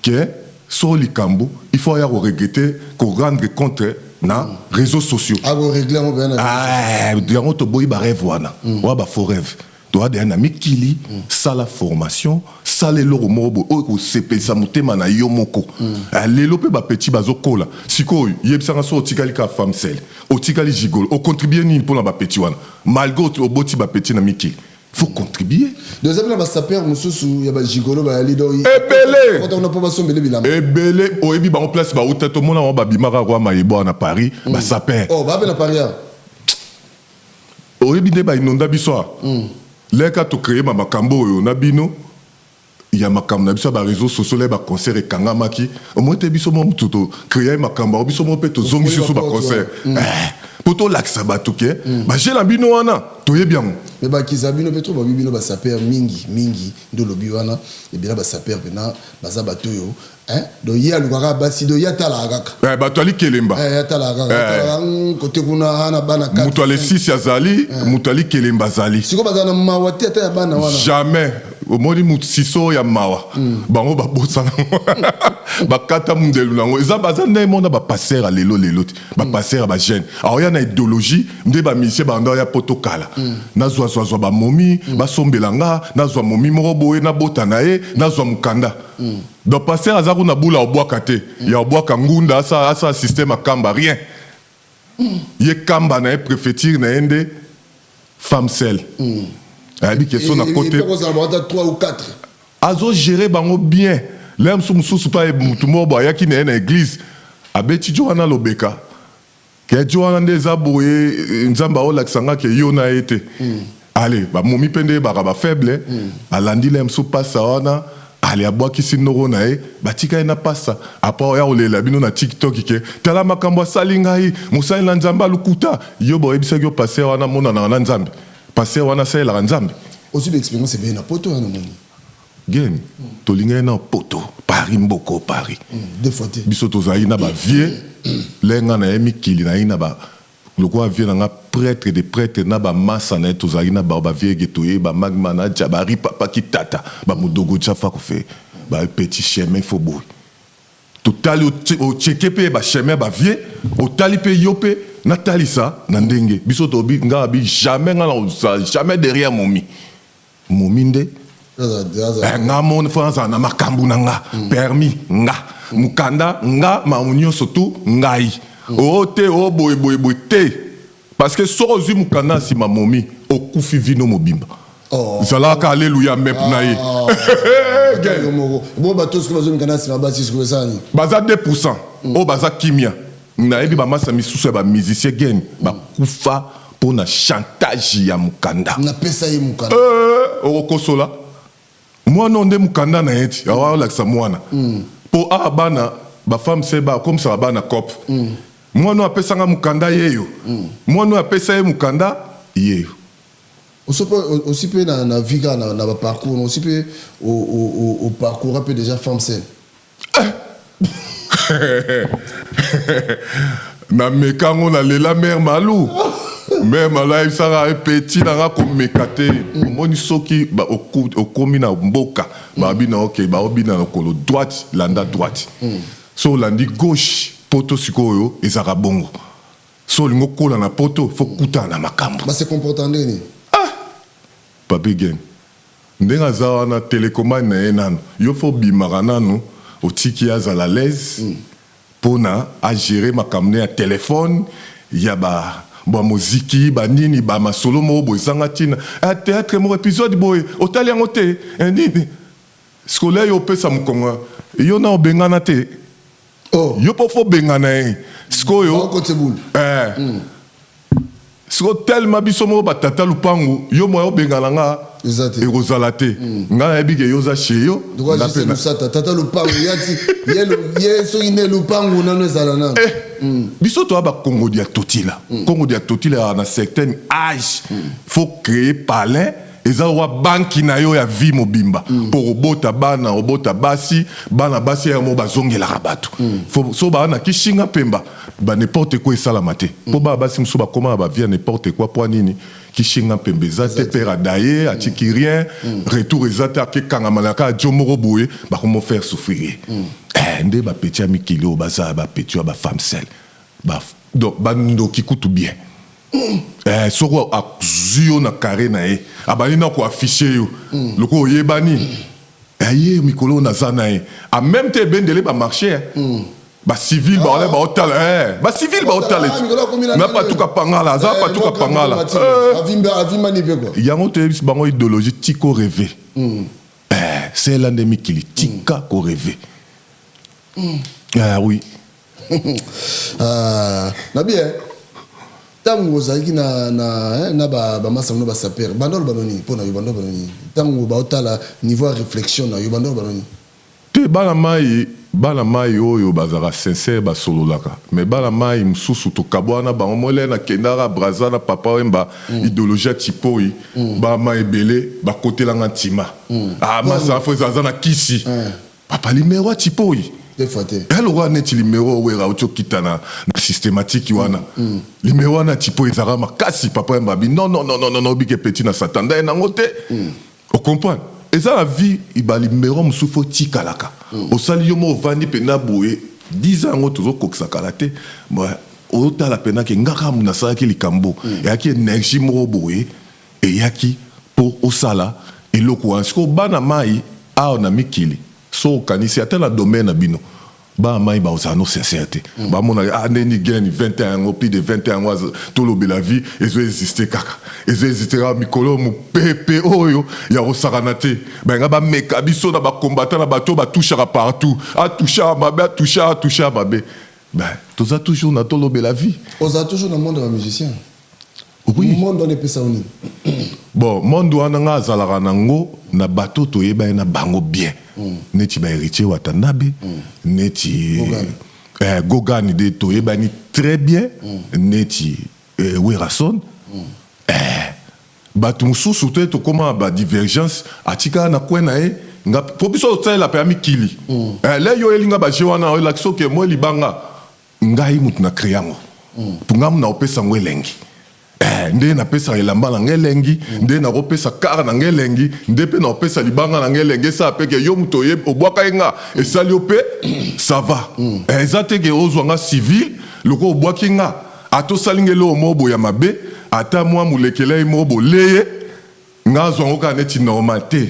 ke so likambo il faut aya koregretter, korendre compte na réseaux sociaux. Akorégler yango mpenza na Ah, yango toboyi barêve wana, oya bafaux rêve. Toya deya na mikili, sala formation, sala eloko moko boye oyo kosepelisa motema na yo moko. Ah, lelo mpe bapeti bazokola sikoyo, yebisanga so otikali kaka femme seule, otikali gigolo, ocontribue nini mpona bapeti wana? Malgré oboti bapeti na mikili, faut contribuer. Donc eza mpe na basaper mosusu ya bagigolo bayali donc Ebele. Kota kuna mpo basombele bilamba. Ebele, oyebi bango place bauta, tomona bango babimaka roi mayebo na Paris, basaper. Oh, bape na Paris awa? Oyebi nde bainonda biso awa leka tocréer ma makambo oyo na bino ya makambo na biso ya baréseau sociaux. Le baconcert ekangamaki, omoi te biso mo motu tocréer makambo yango, biso mo mpe tozongisi so baconcert mpo tolakisa bato ke baje na bino wana toyebi yango. Me bakisa bino mpe to babi bino basaper mingi mingi nde olobi wana ebela. Basaper mpena baza bato oyo, hein? Donc ye alukaka basi, donc ye atalaka kaka. Bato alikelemba. Ye atalaka kaka, atalaka, kote kuna ana bana 4, Moto alesisi azali, moto alikelemba azali. Sikoyo bazala na mawa te ata ya bana wana? Jamais. Omoni mosiso ya mawa, bango babosana, bakata mundelu nango. Eza baza ndenge mona bapaster ya lelo lelo te, bapaster ya bajeune aoya na idéologie nde bamisie banda oya po tokala nazwazwazwa bamomi, basombela nga, nazwa momi moko boye, nabota na ye, nazwa mokanda. Donc paster aza kuna bula obwaka te ya obwaka ngunda, asa système akamba rien. Ye kamba na ye préfecture na ye nde femme seule. Ayebi ke so na kote. Kozala bango ata 3 ou 4. Azo gérer bango bien. Lere mosusu mosusu mpe motu moko boye ayaki na ye na église, abeti jo wana alobeka ke jo wana nde eza boye, Nzambe aolakisa nga ke yo na ye te. Ale bamomi mpe nde yebaka bafaible. Alandi lere mosusu pasa wana, ale abwakisi noko na ye, batika ye na pasa. Apa oya kolela bino na TikTok ke tala makambo asali ngai, mosali na Nzambe alukuta. Yo boyebisaki yo paster wana amonanaka na Nzambe? Paster wana asalelaka Nzambe? Ozwi baexpérience ebele na poto wana, namoni. Gen, tolingaki na poto Paris, mboko Paris. Deux fois te. Biso tozalaki na bavieux lenga na ye mikili na ye na ba lokola vieux na nga prêtre de prêtre na bamasa na ye. Tozalaki na bao bavieux ege toye bamagma na ja bari papa kitata bamodogo jafa kofe ba petit chemin fo boye. Totali, ocheke mpe bachemin bavieux, otali mpe yo mpe natalisa na ndenge biso tobi. Nga abi jamais, nga na jamais derrière momi. Momi nde nga moni fo nazala na makambo na nga, permis nga, mokanda nga, makambo nyonso tu ngai. O te, o boye boye boye te, parce que soki ozwi mokanda na nsima momi, okufi vino mobimba. Ezalaka aleluya mep na ye. Bo bato soki bazwi mikanda na nsima basi, soki esala nini? Baza 2% oyo baza kimia. Nayebi bamasa misusu ya bamusicien gene bakufa mpo na chantage ya mokanda. Napesa ye mokanda. Okokosola mwana oyo nde mokanda na ye ti awa olakisa mwana mpo awa bana bafemme se bakomisaka bana cope. Mwana oyo apesanga mokanda yeyo, mwana oyo apesa ye mokanda yeyo. Aussi mpe na vie kaka na baparcours aussi mpe oparcoura mpe déjà femme seule? Nameka yango, nalela mare malu. Mare malu ayebisaka ye: petit na nga, komeka te. Omoni, soki okomi na mboka, babina oke baobina na lokolo droite, landa droite. So olandi gauche, poto sikoyo ezalaka bongo. So olingi okola na poto, fo kutana na makambo. Base comportant ndenge nini? Papi Gen, ndenge aza wana, télécommande na ye nanu, yo fo obimaka nanu, otiki ye azala l'aise mpona agérer makambo ne ya telefone, ya ba bamoziki, banini, bamasolo moko boye ezanga ntina. Théâtre moko, épisode boye, otali yango te, nini scolaire. Yo opesa mokongo, yo na obengana te. Yo mpo fo obengana ye sikoyo. Sikoyo tellement biso moko batata lupangu, yo moya obengana nga ekozala te. Nga nayebi ke yo oza chez yo. Tata lupangu ye soki nde lupangu nano ezala nano. Biso toya bakongo dia totila, kongo dia totila ya na certain âge, faut créer palin. Eza wa banki na yo ya vie mobimba mpo kobota bana, obota basi, bana basi ya mo bazongelaka bato. So baa na kishinga pemba ba n'importe quoi esalama te, mpo bana basi mosusu bakóma na bavie ya n'importe quoi. Mpo nini? Kishinga mpemba eza te, père adaye atiki rien, retour eza te, akekangama na kaka dio moko boye, bakomo faire souffrir ye. Nde bapeti ya mikili oyo baza bapeti ya bafemme seule, donc bandoki kutu bien. Soki azwi yo na carré na ye, abandi na koafficher yo lokola oyebani ye mikolo oyo naza na ye, en même temps ebendele bamarché, bacivile baola baotala, bacivile baotala na patuka pangala, aza patuka pangala. Yango toyebisi bango idéologie tiko rêve sela nde mikili tika korêver. Ah oui. Na bien, ntango ozalaki na bamasa na basapeur, banda oloba nini mpo na yo? Banda oloba nini ntango baotala niveau ya réflexion na yo? Banda oloba nini? Te, bana mai, bana mai oyo bazalaka sincère, basololaka. Mais bana mai mosusu tokabwana bango mole. Nakendaka Braza na Papa Wemba, idéologie ya tipoi. Bama ebele bakotelanga ntima. Ah, masa fo aza na kisi, papa limero ya tipoi. Deux fois te. Eloko neti limero owera oti okita na systématique wana, limero wana tipo ezalaka makasi. Papa Wemba abi: non, non, non, non, non, obike petit na satan nda ye nango te. Ocomprendre, eza na vie balimero mosusu fo tikalaka. Osali yo mo, ovandi mpena boye 10 ans, yango tozokokisa kala te. Otala mpena ke nga kaka nasalaki likambo, eyaki énergie moko boye, eyaki mpo osala eloko wana. Sikoyo bana mai awa na mikili, so okanisi ata na domaine na bino. Bana mai bakozala no sincère te. Bamona ah ndeni geni 20 ans yango, plus de 20 ans yango, tolobela vie ezo existe kaka, ezo existe kaka. Mikolo mopepe oyo ya kosakana te, balinga bameka biso na bacombattant na bato oyo batouchaka partout, atouche mabe, atouche, atouche mabe. Ben, toza toujours na tolobela vie. Oza toujours na monde ya bamusicien? Oui. Monde wana epesa yo nini? Bon, monde wana nga azalaka nango na bato toyeba ye na bango bien, neti bahéritier Watanabe, neti Gogan. Gogan de toyebani très bien, neti Werason. Bato mosusu te, tokóma na badivergence, atikala na kwe na ye. Nga po biso tosalela mpe ya mikili. Le yo oyelinga baje wana, oyelakisa oke mo libanga, ngai mutu na créé yango mpo ngai na opesa yango elengi. Nde napesaka elamba na ngai elengi, nde nakopesa kare na ngai elengi, nde mpe nakopesa libanga na ngai elengi. Esala mpe ke yo moto obwaka ye nga, esali yo mpe ça va. Eza te ke ozwa nga civil lokola obwaki nga, ata osali nga eloko moko boye ya mabe, ata mwa molekela ye moko boleye nga, azwa yango kaka neti normal te.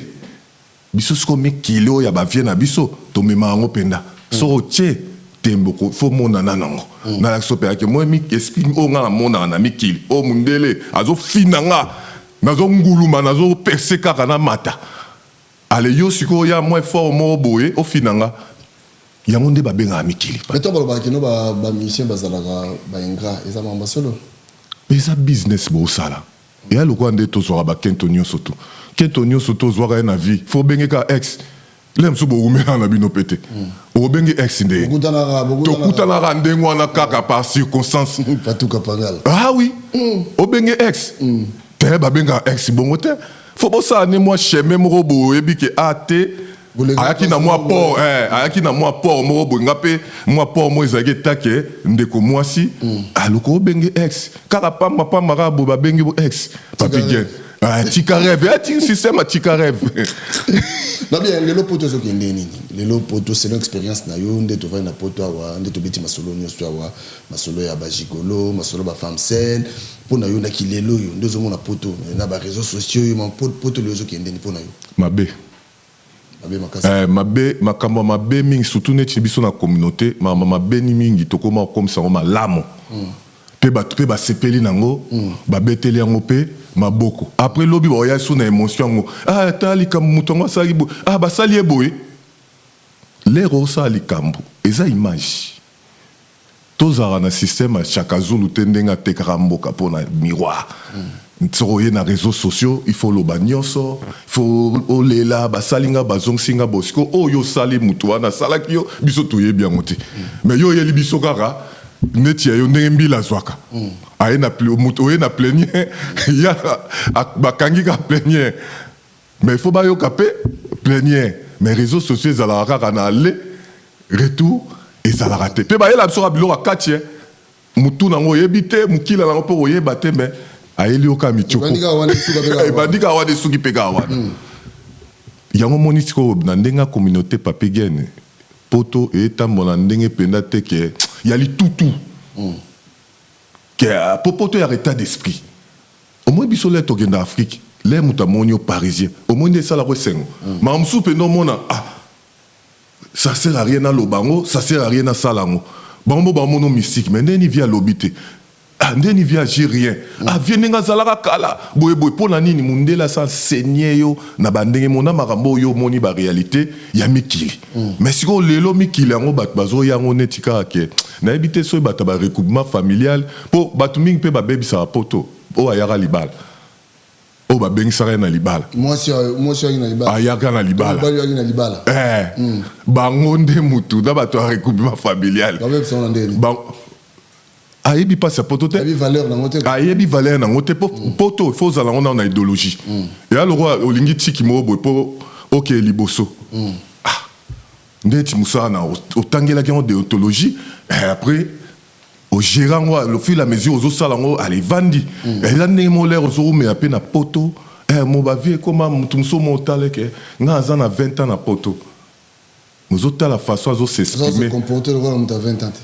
Biso sikoyo mikili oyo ya bavie na biso, tomema yango mpenza. Soki otie tembo, fo monana nango, nalakisa opelaki moi esprit oyo nga namonaka na mikili oyo. Mundele azofina nga, nazonguluma, nazopese kaka na mata. Ale yo sikoyo ya mwa effort moko boye, ofina nga, yango nde babengaka mikili. Mais to balobaka kino bamusicien bazalaka baingrat, eza makambo solo? Eza business bosala. Eya lokola nde tozwaka bakento nyonso tu, kento nyonso tozwaka ye na vie, fo obenge kaka ex le mosusu bowumelaka na bino mpe te, okobengi ex nde. Tokutanaka ndenge wana kaka par circonstance. Patuka pangala. Ah oui, obenge ex te, babengaka ex bongo te. Fo bosala ne mwa chemin moko boye, oyebi ke a te ayaki na mwa port, ayaki na mwa port moko boye, nga mpe mwa port moko ezalaki etake ndeko mwasi aluka obenge ex kaka pamba pamba kaka boye, babengi bo ex papi gen. Tika rêve, ati système atika rêve. Na bien, lelo poto ezokende nini? Lelo poto, selon expérience na yo, nde tovandi na poto awa, nde tobeti masolo nyonso awa, masolo ya bagigolo, masolo bafemme seule, mpo na yo naki lelo oyo nde ozomona poto na baréseaux sociaux oyo, poto lelo ezokende nini mpo na yo? Mabe. Mabe makasi. Mabe, makambo ya mabe mingi, surtout neti biso na communauté, makambo mabe ni mingi tokóma kokomisa yango malamu mpe bato mpe basepeli nango, babeteli yango mpe maboko. Après lobi baoya so na émotion yango, ah ta likambo moto yango asalaki boye, ah basali ye boye. Lere osala likambo eza image. Tozalaka na système ya Chaka Zulu te, ndenge atekaka mboka mpo na miroir. Soki oye na réseaux sociaux, il faut oloba nyonso, il faut olela, basali nga, bazongisi nga. Bo sikoyo oyo osali motu wana asalaki yo, biso toyebi yango te. Mais yo oyeli biso kaka neti ya yo ndenge mbila azwaka aye na moto oye na plénière ya bakangi ka plénière, mais il faut bayoka mpe plénière. Mais réseaux sociaux ezalaka kaka na aller retour, ezalaka te mpe bayela biso kaka biloko ya kati. Mutu nango oyebi te, mokila nango mpe oyeba te, mais ayeli yo kaka mitioko. Ebandi kaka wana, esuki mpe kaka wana. Yango moni sikoyo na ndenge ya communauté, papi gene, poto etambola ndenge mpenza te ke ya litutu ke po poto ya état d'esprit. Omoni biso le tokende Afrique, le moto amoni yo parisien, omoni nde esalaka esengo. Makambo mosusu mpenza omona, ah ça sert à rien naloba yango, ça sert à rien nasala yango. Bango mo bamona mystique, mais ndeni vie alobi te, ah ndeni vie agir rien, ah vie ndenge azalaka kala boye boye. Mpo na nini mundele asa enseigné yo na bandenge mona makambo oyo omoni baréalité ya mikili? Mais sikoyo lelo mikili yango bato bazoya yango neti kaka ke nayebi te soki bato ya baregroupement familial, mpo bato mingi mpe babebisaka poto. Oyo ayaka libala, oyo babengisaka ye na libala. Mwasi ayaki na libala. Ayaka na libala. Mobali ayaki na libala. Bango nde mutu na bato ya regroupement familial. Babebisa na ndeni? Ayebi mpasi ya poto te. Ayebi valeur nango te. Ayebi valeur nango te. Po poto faut ozala yango nano na idéologie eya lokola olingi tiki moko boye mpo okeye liboso. Ah ndeti mosala na otangelaki yango déontologie, après ogérer yango au fur et à mesure ozosala yango, ale evandi. Eza ndenge moko lere ozowumela mpe na poto. Mo bavie ekoma motu mosusu mo otaleke nga aza na 20 ans na poto, ozotala façon azos'exprime. Comporter lokola moto ya 20 ans te.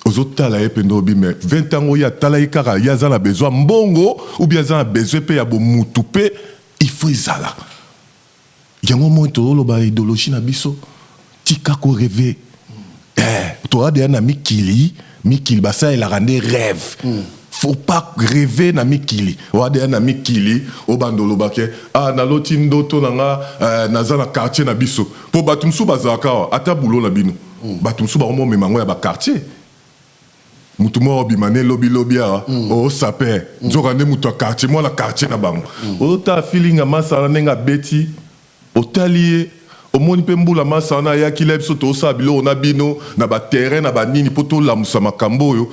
Ozotala ye mpenza obi, mais 20 ans oyo atala ye kaka, ye aza na besoin mbongo ou bien aza na besoin mpe ya bomutu mpe il faut ezala yango. Moi tozoloba idéologie na biso, tika korêver. Eh, toza deya na mikili, mikili basalelaka nde rêve. Faut pas rêver na mikili. Oza deya na mikili, obanda oloba ke ah, naloti ndoto na nga, eh, naza na quartier na biso. Po bato mosusu bazalaka awa, ata boulot na bino. Bato mosusu bakomomema yango ya ba quartier. Mutu moko obima ne lobi lobi awa, osape nzoka nde mutu ya quartier, mwana quartier na bango. Ozotala feeling ya masala ndenge abeti, otali ye, omoni mpe mbula masa wana ayaki la biso tozosala biloko na bino na baterrain na banini mpo tolamusa makambo oyo.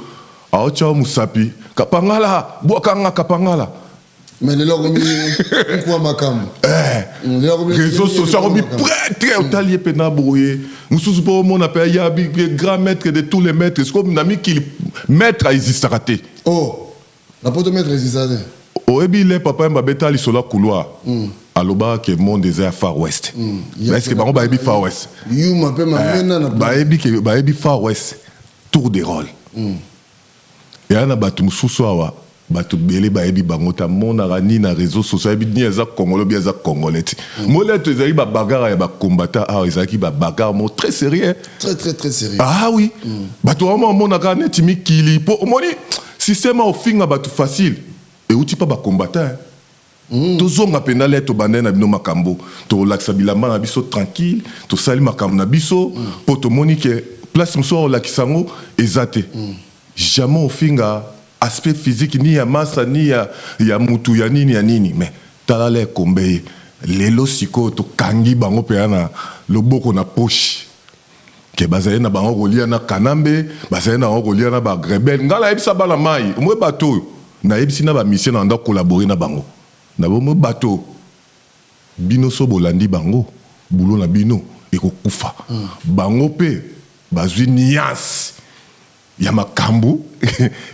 Aotya mosapi, kapangala, bwakanga kapangala. Mais lelo akomi nkuwa makambo. Réseau social akomi prêtre, otali ye mpena boye. Mosusu mpo omona mpe ayabi grand maître de tous les maîtres. Sikoyo na mikili maître aexistaka te. Oh, na poto maître existaka te. Oyebi le papa Yemba abeta lisolo ya couloir, alobaka ke monde eza ya Far West. Est ce que bango bayebi Far West? Yuma mpe mamena na Bayebi ke bayebi Far West, tour de rôle. Eya na bato mosusu awa, bato ebele bayebi bango te. Amonaka nini na réseau social, ayebi nini aza Congolais obi aza Congolais te. Moleto ezalaki babagarre ya bacombattants awa, ezalaki babagarre moko très sérieux. Très, très, très sérieux. Ah oui, bato wana omonaka neti mikili, mpo omoni système ofinga bato facile, euti mpa bacombattants. Tozonga mpenza le tobandai na bino makambo, tolakisa bilamba na biso tranquille, tosali makambo na biso, mpo tomoni ke place mosusu olakisa yango eza te. Jamais ofinga aspect physique ni ya masa ni ya mutu ya nini ya nini. Mais tala la ekombe ye lelo sikoyo, tokangi bango mpenza na loboko na poche ke bazali na bango kolia na Kanambe, bazali na bango kolia na barebelles. Ngai nayebisa bana mai omoi bato oyo nayebisi na bamission na banda collaborer na bango na bomoi. Bato bino so bolandi bango, bulo na bino ekokufa. Bango mpe bazwi nuance ya makambo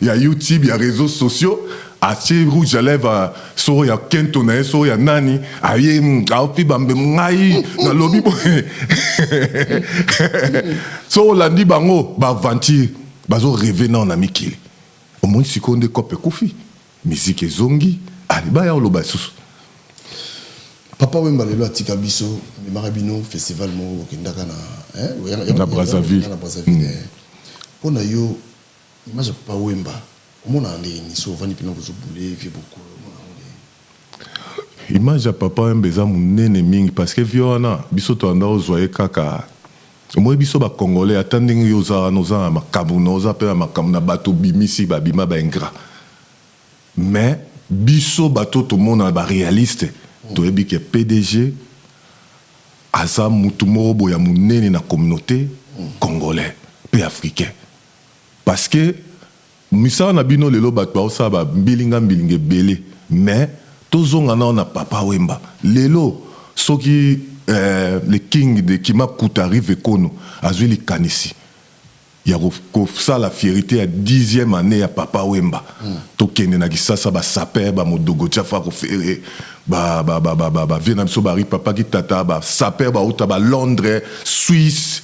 ya YouTube, ya réseaux sociaux. Atie rouge à lèvres soko ya kento na ye, soko ya nani, aye aopi bambe. Ngai nalobi boye, so olandi bango baaventure, bazorêver nao na mikili. Omoni sikoyo nde kope ekufi, miziki ezongi, ale baya oloba lisusu. Papa Wemba lelo atika biso, amemaka bino festival moko bokendaka na Na Brazzaville. Na Brazzaville. Mpo na yo, image ya Papa Wemba omonaka ndenge nini? So ovandi mpena kozobule vie bokolo, omonaka ndenge? Image ya Papa Wemba eza monene mingi, parce que vie wana biso toanda ozwa ye kaka. Omoi biso bacongolais, ata ndenge yo oza wana, oza na makambo na oza mpe na makambo na bato obimisi, babima baingrat, mais biso bato tomona baréaliste, toyebi ke PDG aza mutu moko boye ya monene na communauté congolais mpe africain, parce que misala na bino lelo, bato baosala bambilinga mbilinga ebele. Mais tozonga nao na Papa Wemba. Lelo soki le king de Kimakuta arrive kono azwi likanisi ya kosala fierté ya 10e année ya Papa Wemba, tokende na Kisasa, basaper bamodogo tiafa kofere, bavie na biso bari papa kitata, basaper bauta balondres, Suisse,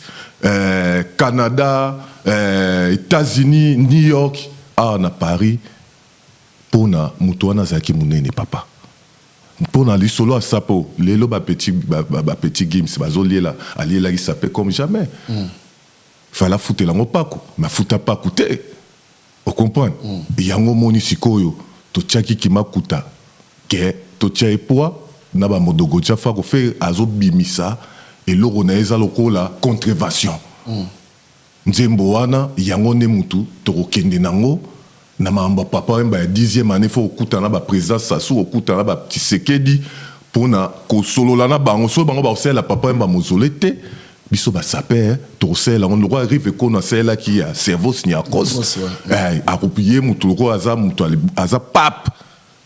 Canada, États-Unis, New York, awa na Paris, mpona moto wana azalaki monene papa. Mpona lisolo ya sapo, lelo bapetits ba Gims bazoliela, alielaki sape comme jamais. Fallait afutela yango pako, mais afuta pako te, ocomprendre? Yango omoni sikoyo totiaki Kimakuta ke totia ye poids na bamodogo tia fa kofe azobimisa eloko na ye eza lokola contravention. Nzembo wana yango nde mutu tokokende nango na makambo ya Papa Wemba ya 10e année. Faut okutana na baprésident Sassou, okutana na baTshisekedi mpona kosolola na bango. Soki bango bakosalela Papa Wemba mozole te, biso basaper tokosalela yango lokola Rive Kono asalelaki ya Servos Niarcos. Ye mutu lokola aza mutu aza pape,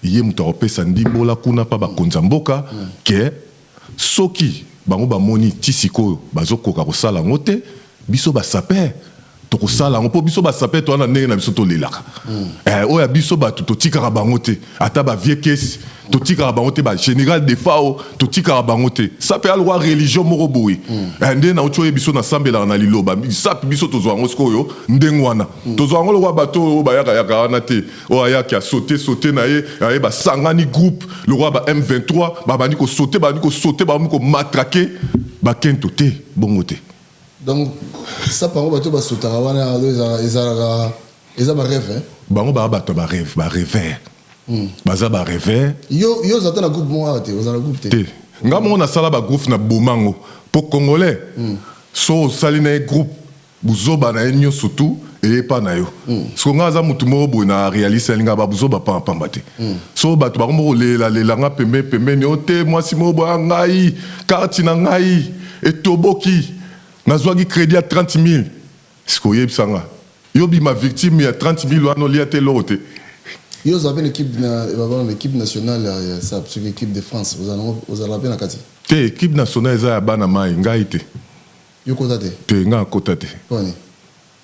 ye moto akopesa ndimbola kuna mpa bakonzi ya mboka ke soki bango bamoni ti sikoyo bazokoka kosala yango te, biso basaper tokosala yango, mpo biso basaper toza na ndenge na biso tolelaka. Oyo ya biso bato totikaka bango te, ata bavie kesi totikaka bango te, bagénéral Defao totikaka bango te. Sape alokwa religion moko boye. Nde nauti oye biso nasambelaka na liloba sape, biso tozwa yango sikoyo ndenge wana, tozwa yango lokwa bato oyo bayakayaka wana te, oyo ayaki asote sote na ye, aye basangani groupe lokwa ba M23, babandi kosote, babandi kosote, babandi komatraquer bakento te, bongo te. Donc sape yango, bato basotaka wana, ezalaka, eza barêve. Bango baa bato ya barêve, barêveur, baza barêveur. Yo oza ta na groupe moko awa te? Oza na groupe te? Te, nga moko nasala bagroupe na bomango mpo Congolais, so osali na ye groupe, buzoba na ye nyonso tu eyepa na yo. Siko nga aza motu moko boye na réaliste, alingaka babuzoba pambapamba te. So bato bango moko kolelalela nga pembeni pembeni o te, mwasi moko boya ngai, carte na ngai etoboki, nazwaki crédit ya 30 000. Siko oyebisa nga, yo bima victime ya 30 000 wana, olia te, eloko te. Yo ozala mpe na équipe na équipe nationale ya sape, soki équipe de France, ozala mpe na kati? Te, équipe nationale eza ya bana mai, ngai te. Yo kota te? Te, ngai akota te. Poni?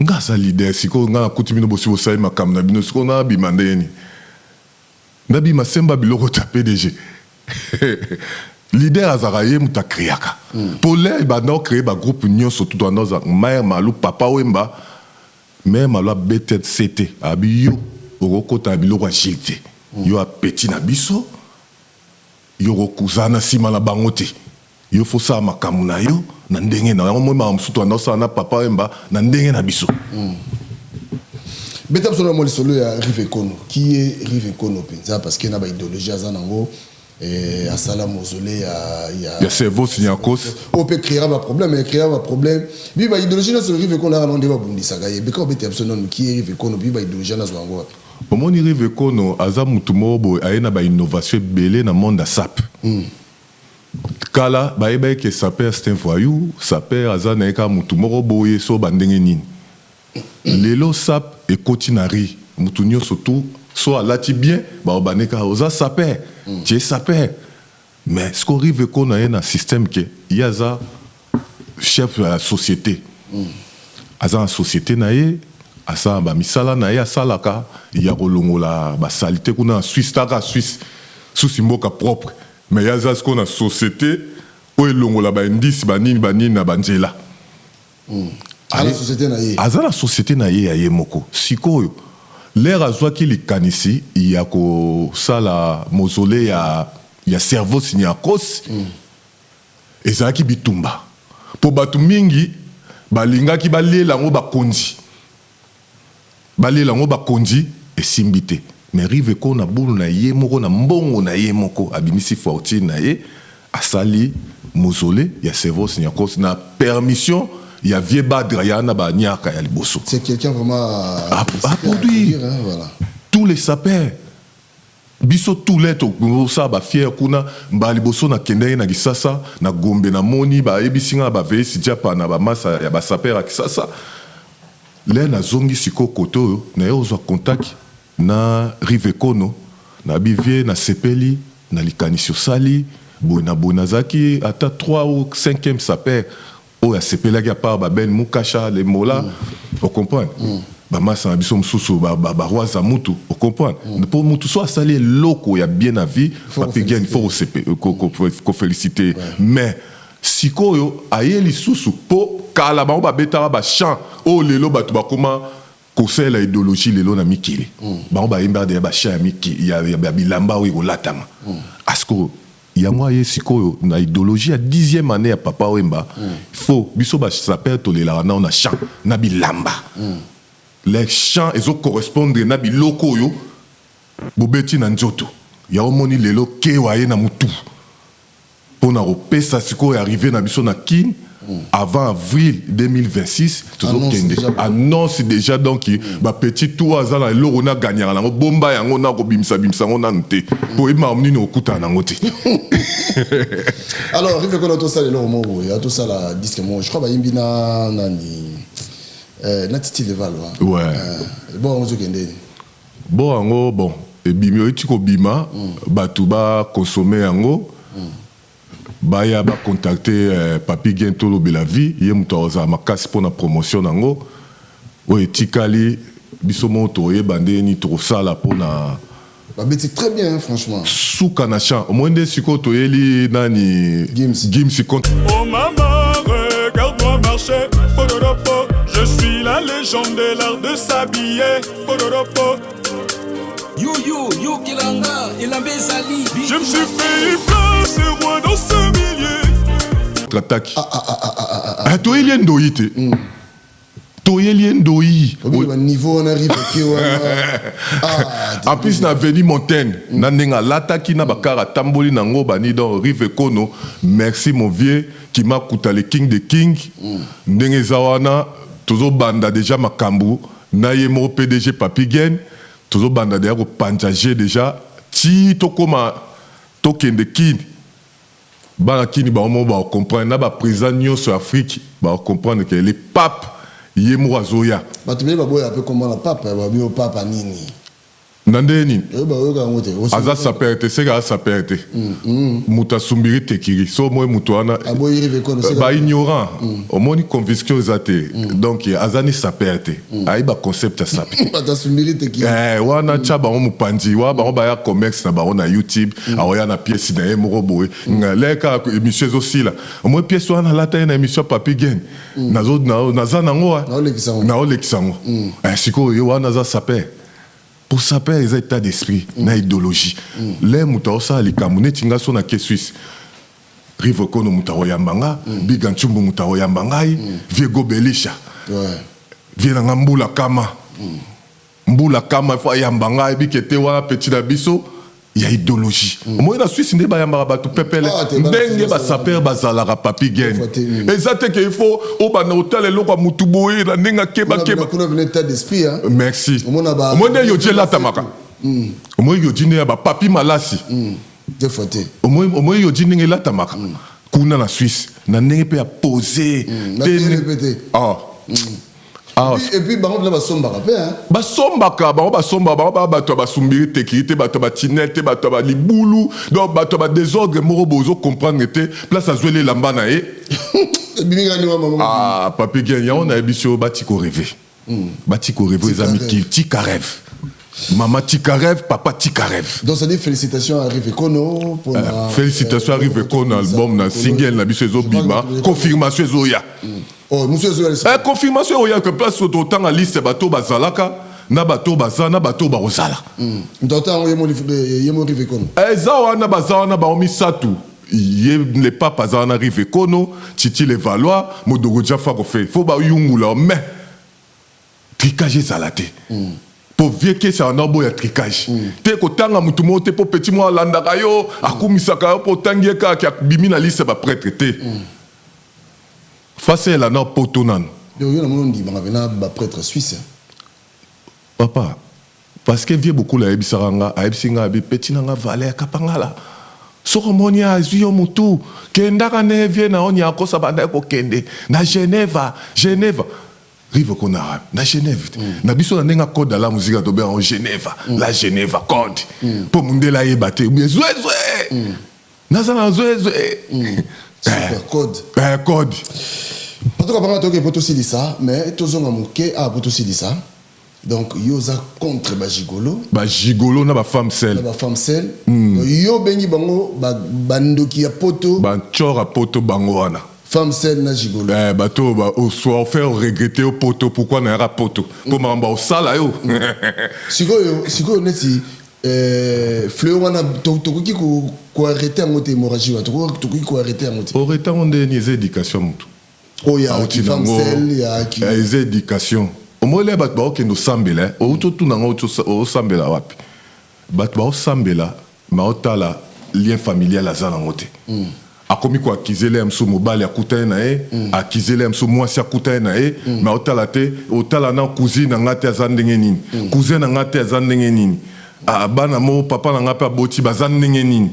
Nga aza leader. Sikoyo ngai nakuti bino bosi bosali makambo na bino, sikoyo nabima ndenge nini? Nabima semba biloko ta PDG. Leader azalaka ye moto acréaka. Mpo le banda ocréer bagroupe nyonso tutu anda ozala Mare Malu, Papa Wemba, Mare Malu abete sete, abi yo okokota na biloko ya Gile te, yo apeti na biso, yo okozala na nsima na bango te, yo fo sala makambo na yo na ndenge na yango. Moi makambo mosusu anda osala na Papa Wemba na ndenge na biso. Beta biso na mwa lisolo ya Rive Kono. Qui est Rive Kono mpenza? Parce que na baidéologie aza nango, asala mausolée ya Ya Cerveau Niarcos. Oyo mpe créera baproblème, créera baproblème. Bi baidéologie nyonso Rive Kono aka nango nde babundisaka ye. Beka obeta biso nanu qui est Rive Kono, bi baidéologie nazwa yango wapi? Omoni, Rive Kono aza mutu moko boye aye na bainnovation ebele na monde ya sape. Kala bayebaki ke sapeur, c'est un voyou, sapeur aza na ye kaka mutu moko boye, so bandenge nini. Lelo sape ekoti na ri, mutu nyonso tu so alati bien, baobande kaka oza sapeur, tu es sapeur. Mais ce que Rive Kono aye na système ke ye aza chef ya société, aza na société na ye, asala bamisala na ye, asalaka ya kolongola basaleté kuna na Suisse. Taka Suisse susi mboka propre, mais ye aza sikoyo na société oyo elongola baindisi, banini banini na banzela. Aza na société na ye. Aza na société na ye ya ye moko. Sikoyo l'heure azwaki likanisi ya kosala mausolée ya Cerveau Niarcos, ezalaki bitumba mpo bato mingi balingaki balela yango bakonzi, balela yango bakonzi, esimbi te. Mais Rive ko na bulu na ye moko, na mbongo na ye moko, abimisi fortune na ye, asali mausolée ya Cerveau Niarcos na permission ya vieux Badra ya na baniaka ya liboso. C'est quelqu'un vraiment à produire. Hein, voilà. Tous les sapeurs, biso tous les tosala bafiere kuna. Mbala liboso nakendaki na Kisasa, na Gombe, namoni bayebisi nga na baveyesi diapa na bamasa ya basapeur ya Kisasa. Le nazongi sikoyo kote oyo, naye ozwa contact na Rive Kono, na bivie, nasepeli na likanisi osali boye na boye. Nazalaki ata 3 ou 5e sapeur oyo asepelaki, à part baben Mukasha Lemola, ocomprendre, bamasa na biso mosusu, baroi za mutu, ocomprendre. Mpo mutu so asali eloko ya bien na vie, bapegen, il faut koféliciter. Mais sikoyo aye lisusu, mpo kala bango babetaka bachant oyo lelo bato bakoma kosalela idéologie. Lelo na mikili, bango bayembaka deya bachant ya bilamba oyo ekolatama. Asko yango aye sikoyo na idéologie ya 10e année ya Papa Wemba. Faut biso basapeur tolelaka nao na chant na bilamba. Les chants ezocorrespondre na biloko oyo bobeti na nzoto. Ya omoni lelo kewa ye na mutu mpona kopesa sikoyo arrivé na biso na Kine avant avril 2026, tozokende annonce déjà. Donc bapetit tour aza na eloko na ganyaka nango, bomba yango na kobimisa-bimisa yango nanu te, mpo oyebimaka nini okutana nango te. Alors Rive Kono, tosala eloko moko boye, tosala disque moko, je crois bayimbi na nani, na Titi Leval. Ouais. Bon, ozokende. Bon, yango, bon, ebimi, oyeti kobima, bato bakonsome yango, baya bacontacte Papi Gen Tolobela Vie, ye moto akozala makasi mpona promotion nango. Oyo etikali, biso moko tokoyeba ndenge nini tokosala mpona Babeti très bien, hein, franchement. Suka na champ omoi nde sikoyo toyeli nani. Gims. Gims contre. Oh maman, regarde-moi marcher. Podoropo, je suis la légende de l'art de s'habiller. Podoropo. Yo yo yo kelanga elamba ezali. Je me suis fait une place, roi dans ce milieu. Contre-attaque. Ah, ah, ah, ah, ah, ah. Eh, toyeli ye ndoyi te. Toyeli ye ndoyi. Niveau wana rive ke wana. Ah, en plus na avenue Montaigne, na ndenge alataki na bakara atamboli nango bani. Donc Rive Kono, merci mon vieux Kimakuta, le king de king. Ndenge eza wana, tozobanda déjà makambo na ye moko PDG Papi Gen. Tozobanda déjà kopanza g déjà ti tokóma, tokende Kini. Bana Kini bango moko bakocomprendre, na baprésident nyonso ya Afrique bakocomprendre ke le pape ye moko azoya. Bato bele baboya mpe komona pape, babi o papa nini? Na ndenge nini? Oyo bayoka yango te. Aza sapeur te, seke aza sapeur te. Moto asumbiri tekiri so moi moto wana. Aboyi Rive Kono. Baignorant, omoni, conviction eza te. Donc aza ni sapeur te, ayeba concept ya sape te. Bato asumbiri tekiri. Wana tia bango mopanzi wana, bango baya commerce na bango na YouTube. Aoya na pièce na ye moko boye leka, émission ezosila, omoi pièce wana alata ye na émission Papi Gen. Naza nango naolekisa yango. Sikoyo ye wana aza sapeur. Pour sapeur eza état d'esprit na idéologie. Le moto aosala likambo neti nga so nake Suisse, Rive Kono moto akoyamba nga, Biga Ntsumbu moto akoyamba ngai, vieux Gobelisha, vieux na nga Mbula Kama, Mbula Kama ifo ayamba ngai, ayebi ke te wana petit na biso ya idéologie. Omoi na Suisse nde bayambaka bato pepele. Ndenge basapeur bazalaka, Papi Gen, eza te ke il faut obanda kotala eloko ya mutu boye na ndenge akebakeba. Merci. Omoi nde yoji elatamaka, omoi yoji nde ya bapapi malasi, omoi yoji ndenge elatamaka kuna na Suisse na ndenge mpe ya pose. Te. Et puis bango mpena basombaka mpe. Basombaka, bango basombaka. Bango baa bato ya basumbiri tekiri te, bato ya batinel te, bato ya balibulu. Donc bato ya badésordre moko boye, ozocomprendre te place azweli elamba na ye. Ah, Papi Gen, yango nayebi so bati korêver, bati korêver, eza mikili. Tika rêve, mama tika rêve, papa tika rêve. Donc ça dit félicitations à Rive Kono. Pour félicitations à Rive Kono, album na single na biso ezobima, confirmation ezoya. Oh, eh, confirmation oyo ke place totanga liste, bato bazalaka na bato baza na bato bakozala. Eza wana, baza wana bango misato. Ye le pape aza wana, Rive Kono, Titi le Valois, Modogo Jafa. Kofe fo bayungula, mais tricage ezala te. Po vieux kesi wana oboya tricage te, kotanga motu moko te, mpo petit moko alandaka yo, akumisaka yo, mpo otangi ye kaka abimi na liste baprêtre te. Fasela na poto nano. Yo namoni ondimaka mpena baprêtre suisse. Papa, parce que vieux Bokula ayebisaka nga, ayebisi nga, abi petit na nga Valer Kapangala, soki omoni azwi yo motu, kendaka ne vieux na oni akosa banda kokende na Geneva. Geneva, Rive Kona na Genève na biso na ndenge code la musique tobenga yango Geneva, la Geneva code, mpo mundele ayeba te zwezwe naza na zwezwe. Super code. Code. En tout cas panga toke po tosilisa, mais tozonga moke awa po tosilisa. Donc yo oza contre bagigolo? Bagigolo na bafemme sele. Na bafemme sele. Yo obengi bango bandoki ya poto. Bancor ya poto bango wana. Femme seule na gigolo. Eh, bato ofaire regretter yo poto. Pourquoi nayaka poto? Mpo makambo osala yo. Sikoyo neti fleur wana, tokoki koarrêter yango te? Hémorragie wana, tokoki koarrêter yango te? Oarrêter yango ndeni? Eza éducation motu. Oyo ya femme seule ya Eza éducation. Omoni, bato baokende osambela, outi otuna ngo osambela wapi? Bato baosambela, maotala lien familial aza nango te. Akomi koakizele ya mosusu mobali akutani na ye, akizele ya mosusu mwasi akutani na ye, me otala te, otala na cousine na nga te aza ndenge nini, cousin na nga te aza ndenge nini, bana mo papa na nga mpe aboti baza ndenge nini,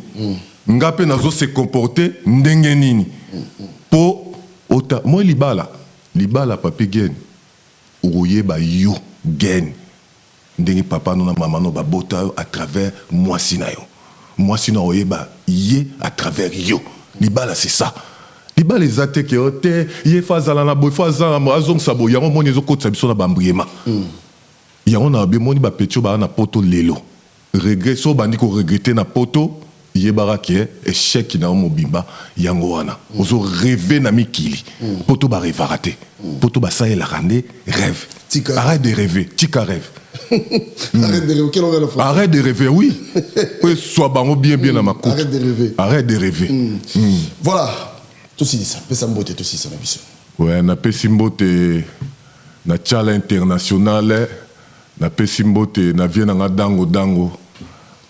nga mpe nazo se comporter ndenge nini? Mpo ota moi libala, libala, Papi Gen, okoyeba yo Gen ndenge papa no na mama no babota yo à travers mwasi na yo, mwasi na oyeba ye à travers yo. Libala, c'est ça. Libala eza te ke te ye fa azala na boye, fo azala azongisa boye. Yango moni ezokotisa biso na bambriema. Yango na bemoni bapetits oyo baa na poto lelo, regret. So obandi koregretter na poto, yebaka ke échec na yo mobimba yango wana. Ozo rêver na mikili, poto barêvaka te, poto basalelaka nde rêve. Arrête de rêver, tika rêve. Arrête de rêver, quel langage français? Arrête de rêver, oui, oyo soit bango bien bien na makuta. Arrête de rêver. Arrête de rêver. Voilà, tosilisa, pesa mbote, tosilisa na biso. Ouais, napesi mbote na Tshala International, napesi mbote na vieux na nga Dango Dango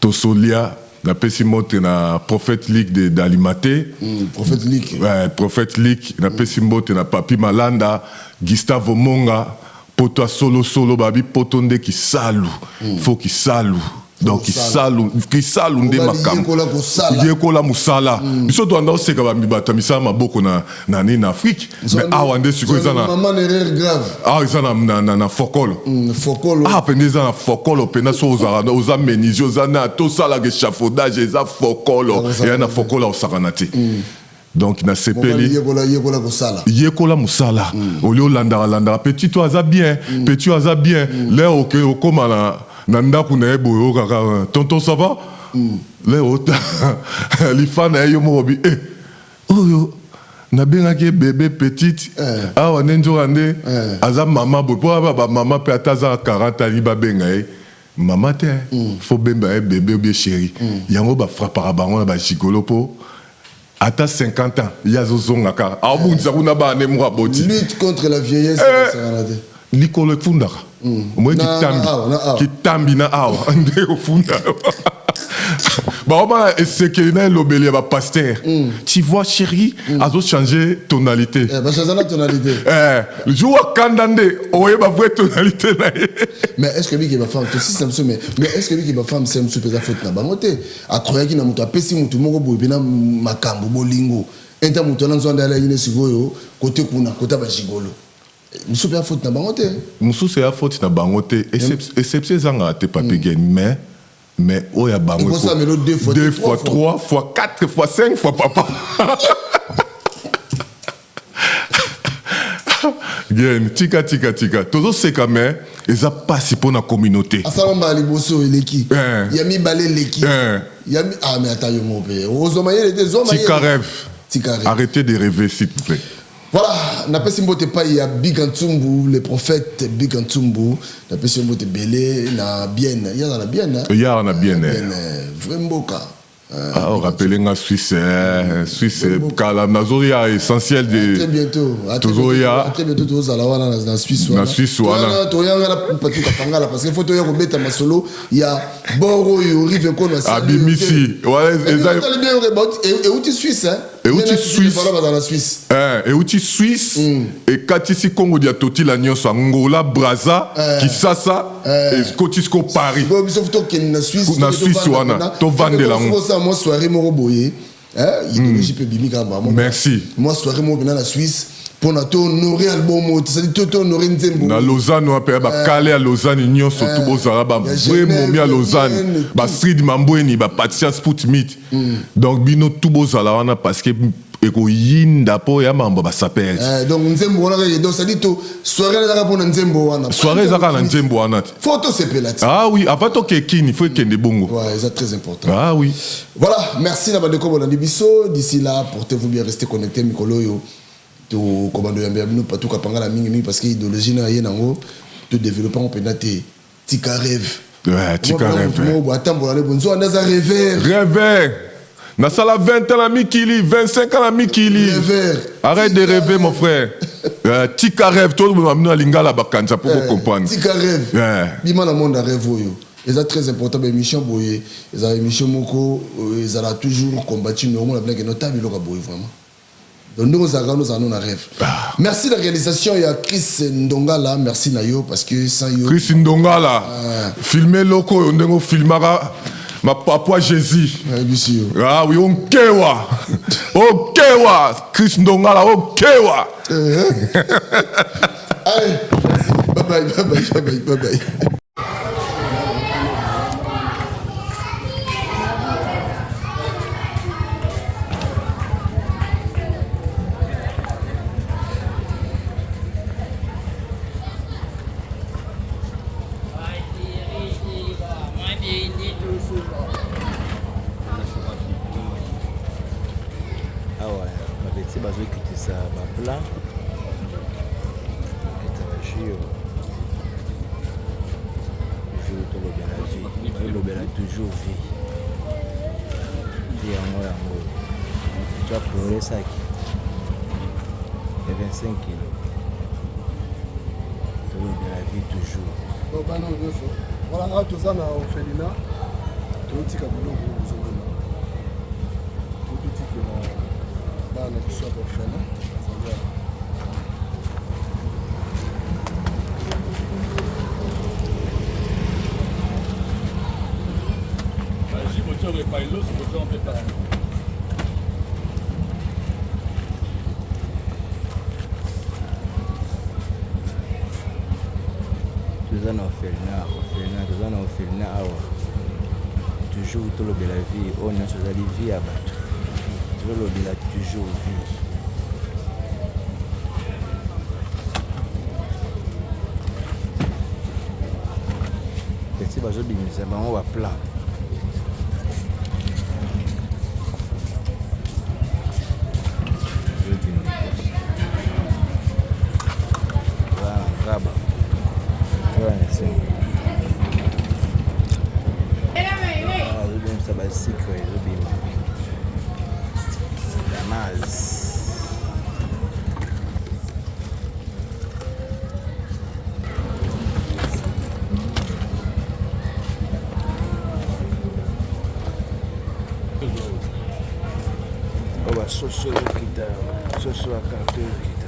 Tosolia, napesi mbote na Prophète Lick de d'Alimate. Prophète Lick. Ouais, Prophète Lick, napesi mbote na Papy Malanda, Gustavo Monga, poto ya solo solo babi poto nde kisalu, faut kisalu. Donc kisalu, kisalu nde makambo. Yekola mosala. Biso toanda oseka ba bato ya misala maboko na na nini na Afrique, mais awa nde sikoyo eza na maman erreur grave. Awa eza na na na, na fokolo. Fokolo. Ah pende eza na fokolo penda so ozala oza menuisier oza na tosalaka échafaudage eza fokolo. Eya na fokolo osakana te. Donc nasepeli. Yekola yekola kosala. Yekola mosala. Olie olandaka landaka petit oyo aza bien, petit oyo aza bien. Leo oke okoma na na ndako na ye boye okaka tonton ça va? Leo ota lifa na ye yo moko bi eh oyo nabengaki ye bebe petite awa nde nzoka nde aza mama boye po aba ba mama pe ata aza 40 alingi babenga ye mama te, faut bemba ye bebe ou bien chérie. Yango ba frappaka bango na ba gigolo po ata 50 ans ye azozonga kaka aobundisa kuna bana nde moko aboti. Lutte contre la vieillesse esakana te. Likolo efundaka omoni kitambi kitambi na awa nde ofunda baomana esekeli na elobeli ya bapasteur. Tu vois chérie, azo changer tonalité. Bachange na tonalité. Jour akanda nde oyeba vraie tonalité na ye. Mais est ce que biki bafemme tosisa biso, mais est ce que biki bafemme se mosusu mpenza faute na bango te? Akroyaki na moto apesi motu moko boye mpena makambo bolingo enta moto wana nzwanda alaki ne sikoyo kote kuna kota bagigolo mosusu mpe ya faute na bango te. Mosusu ya faute na bango te, exception ezangaka te Papi Gen, mais oyo ya bango ekosamelo 2 fois, 2 fois, 3 fois, 4 fois, 5 fois papa. Gen, tika tika tika tozoseka mais eza pasi mpona communauté. Asala mbala liboso eleki, ya mibale eleki, ya ah mais ata yo moko mpe ozwa mayele te, zwa mayele. Tika rêve. Tika rêve. Arrêtez de rêver s'il vous plaît. Voilà, napesi mbote epai ya Big Ntsumbu, le prophète Big Ntsumbu. Napesi mbote ebele na bien. Yaza na bien. Ya na bien. Vrai mboka. Ah, oh, rappelez nga Suisse, Suisse, kala nazoya essentiel de très bientôt. Tozoya très bientôt tozala wana na Suisse wana. Na Suisse wana. Toyanga na Patuka Pangala parce que faut toya kobeta masolo ya boro oyo rive kono abimisi. Ouais, eza euti Suisse hein. Euti Suisse. Voilà, na Suisse. Euti Suisse ekatisi Congo dia totila nyonso Angola, Brazza, Kisasa, ekoti siko Paris. Bon biso tokende na Suisse. Na Suisse wana tovandela ngo. Ça moi soirée moko boye. Idéologie pe bimi kaka mama. Merci. Moi soirée moko na Suisse pour na to honorer album c'est-à-dire to honorer nzembo. Na Lausanne wa pe ba kale ya Lausanne nyonso tout bozala ba vrai momi ya Lausanne, ba Street Mambweni, ba Patricia Spoutmit. Donc bino tout bozala wana parce que ekoyinda po ya mambo ba sapeur. Donc nzembo wana kaka donc c'est-à-dire to soirée ezaka pona nzembo wana. Soirée ezaka na nzembo wana. Faut to sepela. Ah oui, avant to kekini, faut kende bongo. Ouais, c'est très important. Ah oui. Voilà, merci na bandeko bolandi biso. D'ici là, portez-vous bien, restez connectés mikolo yo. To komando ya bino patuka pangala mingi mingi parce que idéologie na ye nango to développer on penda te tika rêve. Ouais, tika rêve. Mo atambola le bonzo anda rêver. Rêver. Nasala 20 ans la mikili, 25 ans la mikili. Rêver. Arrête de rêver mon frère. Tika rêve, tout le monde a lingala bakanza pour comprendre. Tika rêve. Bima na monde rêve oyo. C'est très important mais émission boye, eza émission moko ezala toujours combattu mais on a bien que notable loka boye vraiment. Donc nous avons nous avons un rêve. Merci la réalisation il y a Chris Ndongala, merci Nayo parce que sans yo Chris Ndongala. Filmer loko ndongo filmara ma papa Jésus. Ah oui, onkewa. Onkewa Chris Ndongala onkewa. Allez, bye bye bye bye bye bye bye. Awa babeti bazokitisa baplat kita bajure jour tolobela vie, tolobela toujours vie vie yango yango twa polesaki. Ya 25 kilo. Tolobela vie toujours. Donc bana oyo nyonso voilà awa toza na orphelinat toyotika biloko ozomona tototikela bana na biso ya baorphelin bazali awa. Toza na orphelinat, orphelinat, toza na orphelinat awa. Toujours tolobela vie, oyo nyonso ezali vie ya bato. Tolobela toujours vie. Petit bazobimisa bango ba plan. Azobimisa basikre ezobima damas. Oyo basoso ezokita, soso ya karto ezokita.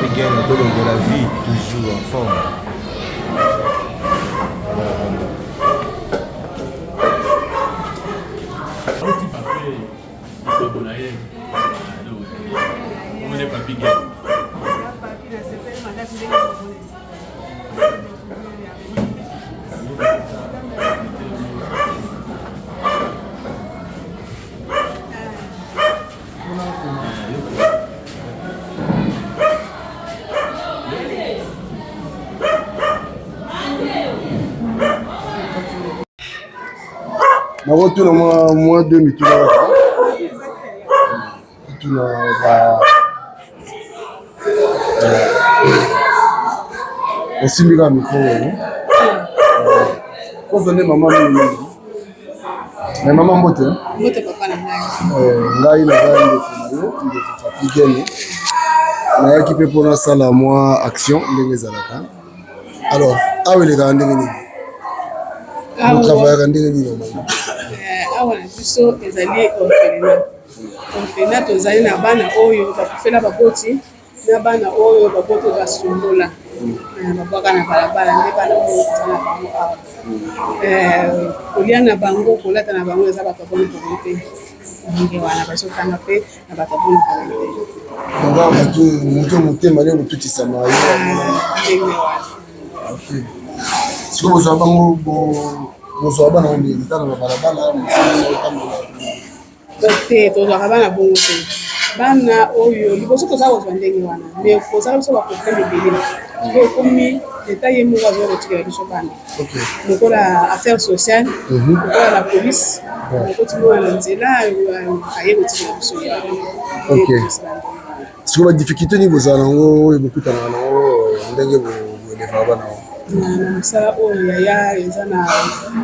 Again, de la vie, toujours en forme. Nakotuna mwa mwa deux mituna kaka tuna ba osimbi kaka mikro oyo kozo nde mama mingi mingi me mama mbote. Mbote papa na ngai. Ngai naza ndeko na yo, ndeko Papi Gene, nayaki mpe mpo nasala mwa action ndenge ezalaka. Alors awa elekaka ndenge nini? Botravayaka ndenge nini normalement? Awa na biso ezali orphelinat. Orphelinat, tozali na bana oyo bakufela baboti na bana oyo baboti basundola, babwaka na balabala. Nde bana oyo toza na bango awa. Kolia na bango, kolata na bango, eza bato ya bonne volonté. Ndenge wana bazotanga mpe na bato ya bonne volonté. Donc awa bato moto motema nde kotutisama ye. Ndenge wana. Ok. Sikoyo bozwa bango, bozwa bana ngo ndenge tala na balabala mosala otambola? Te, tozwaka bana bongo te. Bana oyo liboso toza kozwa ndenge wana, mais kozala biso baproblème ebele po ekomi leta ye moko azoya kotikela biso bana lokola affaire sociale, lokola la police okoti mwana na nzela, aye kotikela biso. Ok, sikoyo badifficulté nini bozala nango oyo bokutanaka nango ndenge boelevaka bana yango? Na mosala oyo yaya, eza na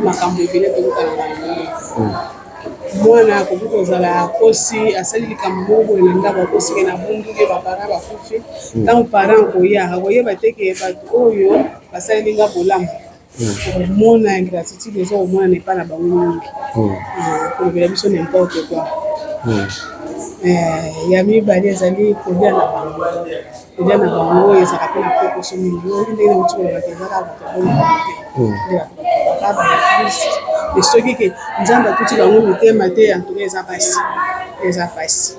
makambo ebele tokutanaka nango. Mwana akoki kozala akosi, asali likambo moko boye na ndako, akosi ke na bunduki baparent bakufi. Ntango parent akoya, akoyeba te ke bato oyo basaleli nga bolamu. Komona ingratitude eza komonana epai na bango mingi, kolobela biso n'importe quoi. Ya mibale ezali kolia na bango. Kolia na bango ezalaka mpe na pokoso mingi. Oyoki ndenge nauti kolobaka, eza kaka bato ya bonne volonté nde bato bakobaka baeglise. Mais soki ke Nzambe atuti bango mitema te, en tout cas eza pasi, eza pasi.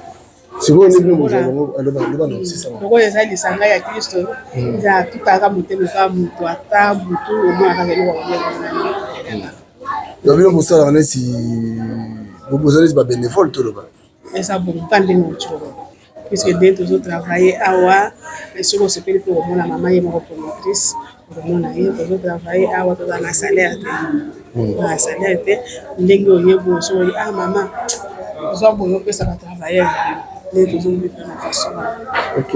Sikoyo nde bino bozwa bango, aloba loba na osisa. Lokola eza lisanga ya Kristo, eza atutaka motema kaka moto ata butu omona kaka eloko ya kolia. Donc bino bosalaka neti boza neti babénévole, toloba? Eza bongo ka ndenge outi koloba, puisque nde tozotravaille awa. Soki osepeli mpe komona mama ye moko promotrice, okomona ye. Tozotravaille awa, tozala na salaire te, na salaire te. Ndenge oyebi, soki ah mama, ozwa boye, opesa batravailleur na yo. Nde tozomibika na façon wana. Ok.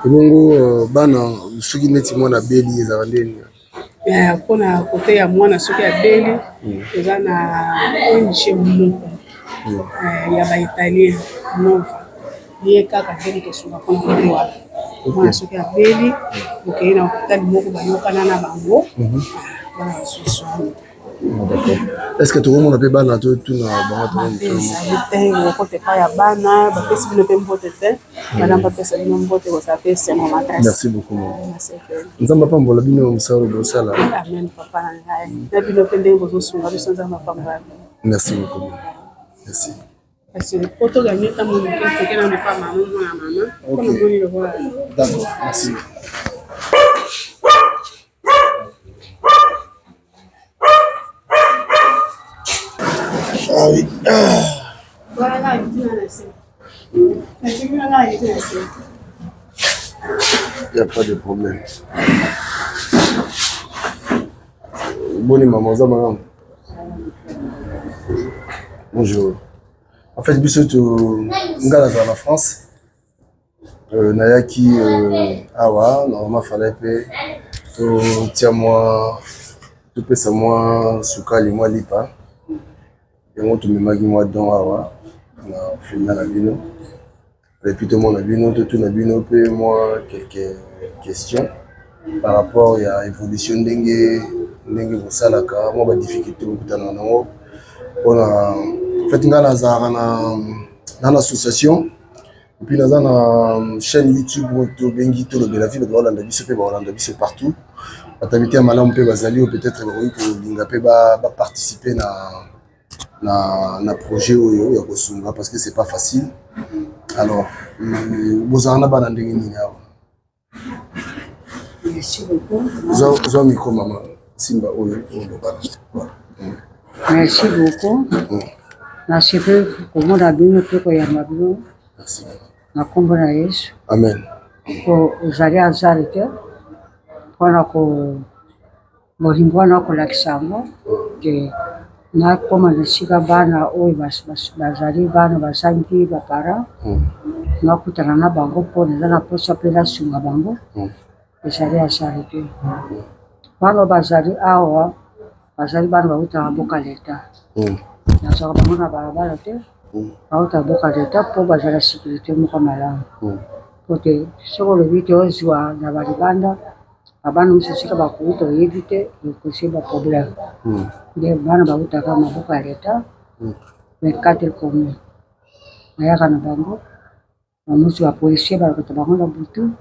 Ebongo euh, bana soki neti mwana abeli ezalaka nde nini? Eh, mpona kote ya mwana soki abeli mm. eza na ONG moko mm. eh, ya baitalien nova ye kaka nde moto asunga mpona kote wana mwana soki abeli okei na hôpital moko bayokana na bango mhm. bana basusu Ah, est ce que tokomona mpe bana totuna bango ezali te okota epai ya bana bapesi bino mpe mbote te bana bapesa bino mbote kozala mpe esengo makasi merci beaucoup nzambe apambola bino mosala bosala amen papa na ngai na bino mpe ndenge bozosunga biso nzambe apambola bino merci beaucoup merci Parce que po to gagner temps moke toke nanu epa mama mwana mama po namoni lokola d'accord merci Ah oui. Voilà, Il n'y a pas de problème. Boni maman, ça va Bonjour. En fait, biso to nga nazala na France. Euh, nayaki euh, awa normalement fallait mpe totia mwa topesa mwa sukali mwa lipa yango tomemaki mwa don awa na orphelinat na bino epuis tomona bino totuna bino mpe mwa quelques questions par rapport ya évolution ndenge ndenge bosalaka mwa badifficulté bokutanaka nango mpona en fait ngai nazalaka na na association epuis naza na chaîne youtube oyo tobengi tolobela vie bato baolanda biso mpe baolanda biso partout bato ya mitema malamu mpe bazali oyo peut-être bakoki kolinga mpe baparticipe na na, na projet oyo ya kosunga parce que c'est pas facile alors euh, bozala na bana ndenge nini awa Merci beaucoup. Zwa micro mama simba oyo oloba. Merci beaucoup. Nasepeli komona bino mpe koyamba bino na nkombo na Yesu. Amen. Po ezali hasard te mpona ko Bolingo wana kolakisa yango ke nakoma na esika bana oyo bazali bana bazangi ba parents nakutana na bango mpo naza na mposa mpe nasunga bango ezali hasard te. Bana oyo bazali awa bazali bana bawutaka mboka leta, nazwaka bango na balabala te, bawutaka mboka leta mpo bazala securite moko malamu mpo te soki olobi te ozwa na ba libanda Ba bana mosusu esika bakowuta oyebi te ekosi ba problème nde bana bawutaka maboko ya leta 24 commune bayaka na bango bamosusu ba policier balokota bango na butu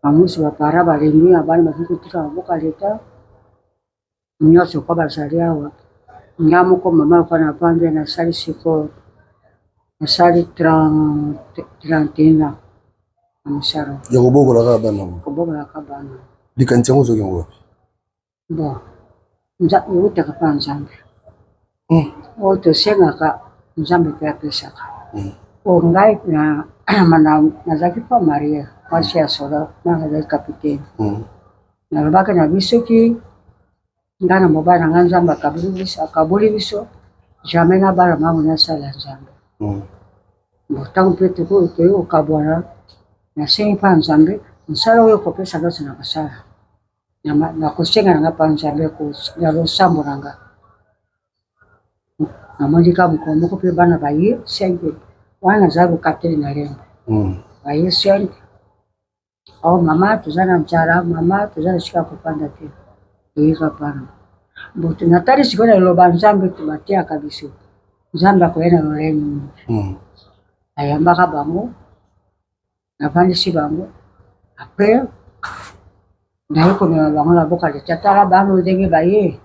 bamosusu ba parents balembi na bana bakoki kotika maboko ya leta nyonso kwa bazali awa nga moko mama lokola navandi nasali sikoyo nasali 31 ans na mosala ya kobokola kaka bana kobokola kaka bana likanisi yango ozwaki yango wapi bon eutaka mpa nzambe hmm. oyo tosengaka nzambe mpe apesaka hmm. oyo ngai nazalaki mpa marie mwasi ya solo nga nazalaki kapitene hmm. Nalobaki na biso soki nga na mobali na nga Nzambe akaboli biso, akaboli biso jamais nabala mango nasala Nzambe. Mm. Bon, ntango mpe tokoki kokabwana, nasengi mpa Nzambe mosala oyo okopesa nyonso nakosala, nakosenga na nga mpa Nzambe na losambo na nga. Namoni kaka mokolo moko mpe bana baye senke wana naza lokateli na lemba mm. baye senke Oh mama toza na nzala, mama toza na esika ya kofanda te. Toyika pana. Bo natali sikoyo na liloba Nzambe bateyaka biso. Nzambe akoya na lolenge nini? Mm. Ayambaka bango, navandisi bango. Après naye komema bango na boka leta, tala bana ndenge baye.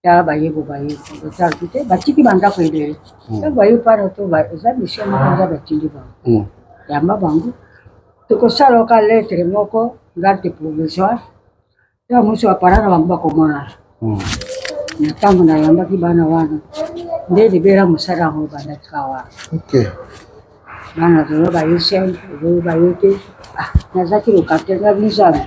Tala bayebo baye otala te batiki bandako ebele hmm. ntango baye pana to eza mission moko nzambe atindi bango hmm. yamba bango tokosala oka lettre moko garde provisoire ntango mosusu bapara na bango bakomonana hmm. na ntango nayambaki bana wana nde libela mosala yango ebandaki ka wana Bana lelo baye chaine lelo baye te ah, nazaki locataire nga nzambe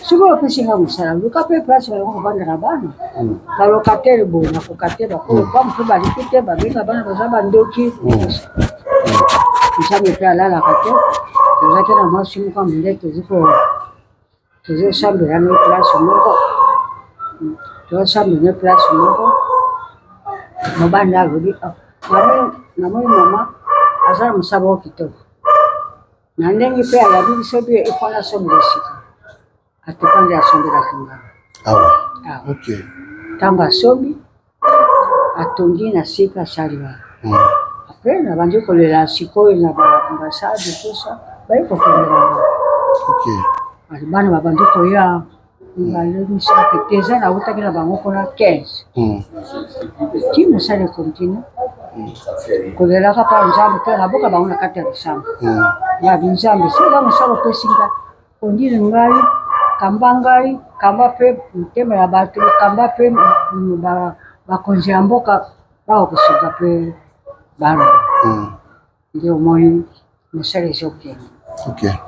soki opesi nga mosala luka mpe place bayango kovanda na bana hmm. balocataire boye nakoka te bakolo mm. mpe baliki te babenga bana baza bandoki hmm. Nzambe mpe alalaka te. Tozalaki na mwasi moko ya mondele tozi ko tozosambela na place moko, tozosambela na place moko. Mobali nde alobi ah, namoni mama aza na mosala moko kitoko na ndenge mpe ayabi biso bie ifo nasombela esika atuka nde asombelaki ngai awa. Awa ntango asombi atongi na sika asali wana. Apres nabandi kolela sikoyo na ba ambassade tout ça baye kokendela nga. Bana babandi koya mibale misato te eza nautaki na bango kuna 15 ti mosala ekontinue kolelaka mpa Nzambe mpe naboka bango na kati ya losambo. Ngabi Nzambe soki eza mosala opesi nga Kondile ngai, kamba ngai, kamba mpe motema ya bato, kamba mpe bakonzi ya mboka bawa kosunga mpe bana. Nde omoni mosala ezokende.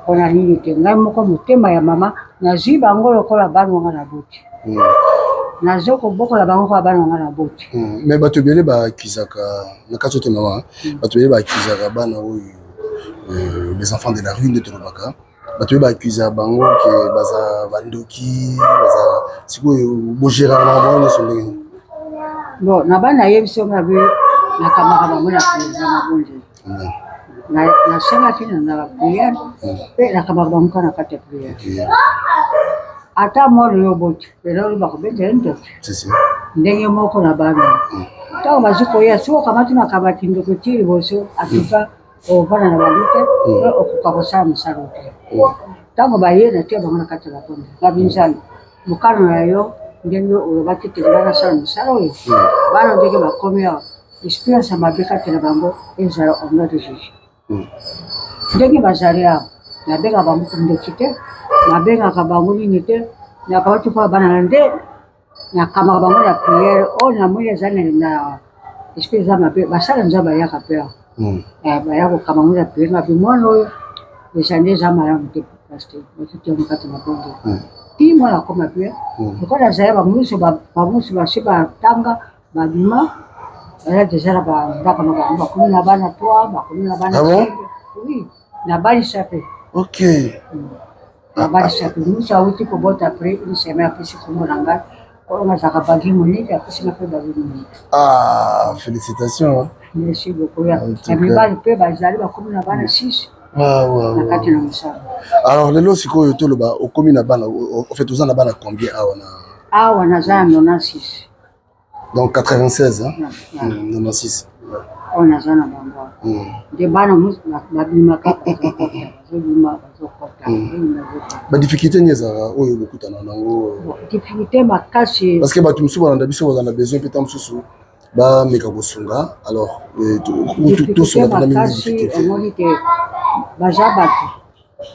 Mpona nini te ngai moko motema ya mama nazwi bango lokola bana nga na boti. Nazo kobokola bango lokola bana nga na boti. Mais bato ebele ba accusaka na kati oyo te mama, bato ebele ba accusaka bana oyo les enfants de la rue nde tolobaka. Bato oyo ba accusaka bango ke baza bandoki, baza sikoyo bogéraka makambo wana nyonso ndenge nini? Bon, na bana nayebisi yo nga be nakambaka bango na na mabondeli. Nasengaki na prière mpe nakambaka bango kaka na kati ya prière. Ata mwana oyo oboti lelo oyo bakobeta ye ndoki ndenge moko na bana. Ntango bazwi koya soki okamati makambo ya kindoki ti liboso atuka ovanda na bango te mpe okoka kosala mosala te. Ntango baye natia bango na kati ya mabondeli ngabi Nzambe mokano na yo ndenge olobaki te ngai nasala mosala oyo bana ndenge bakomi awa espérance ya mabe kati na bango ezala au nom de Jésus. Ndenge bazali awa nabengaka bango ndoki te, nabengaka bango nini te, nakawati mpo bana na nde nakambaka bango na prière oyo namoni eza na esprit eza mabe basala Nzambe ayaka mpe awa baya kokamba bango na prière ngabi mwana oyo eza nde eza malamu te pasteur batuti yango kati na mabondeli ti mwana akoma mpe lokola azali bamosusu basi batanga babima baza deja na bandako na bango bakomi na bana 3 bakomi na bana. Ah bon? Oui, nabalisa mpe. Nabalisa mpe mosu awuti kobota après une semaine apesi kombo na ngai oyo nazalaka bagi monene apesi nga mpe bagi monene. Ah, félicitations. Merci beaucoup. Ya mibali mpe bazali bakomi na bana 6 na kati na mosala. Alors lelo sikoyo toloba okomi na bana, en fait oza na bana combien awa na? Awa naza na 96. Donc 96 hein? 96. Oyo naza na bango nde bana babimaka bazobima bazokota. Badifficulté nini ezalaka oyo bokutana nango? Difficulté makasi. Parce que bato mosusu balanda biso bazala na besoin mpe ta mosusu bameka kosunga, alors tosunga mpena mingi difficulté. Omoni te baza bato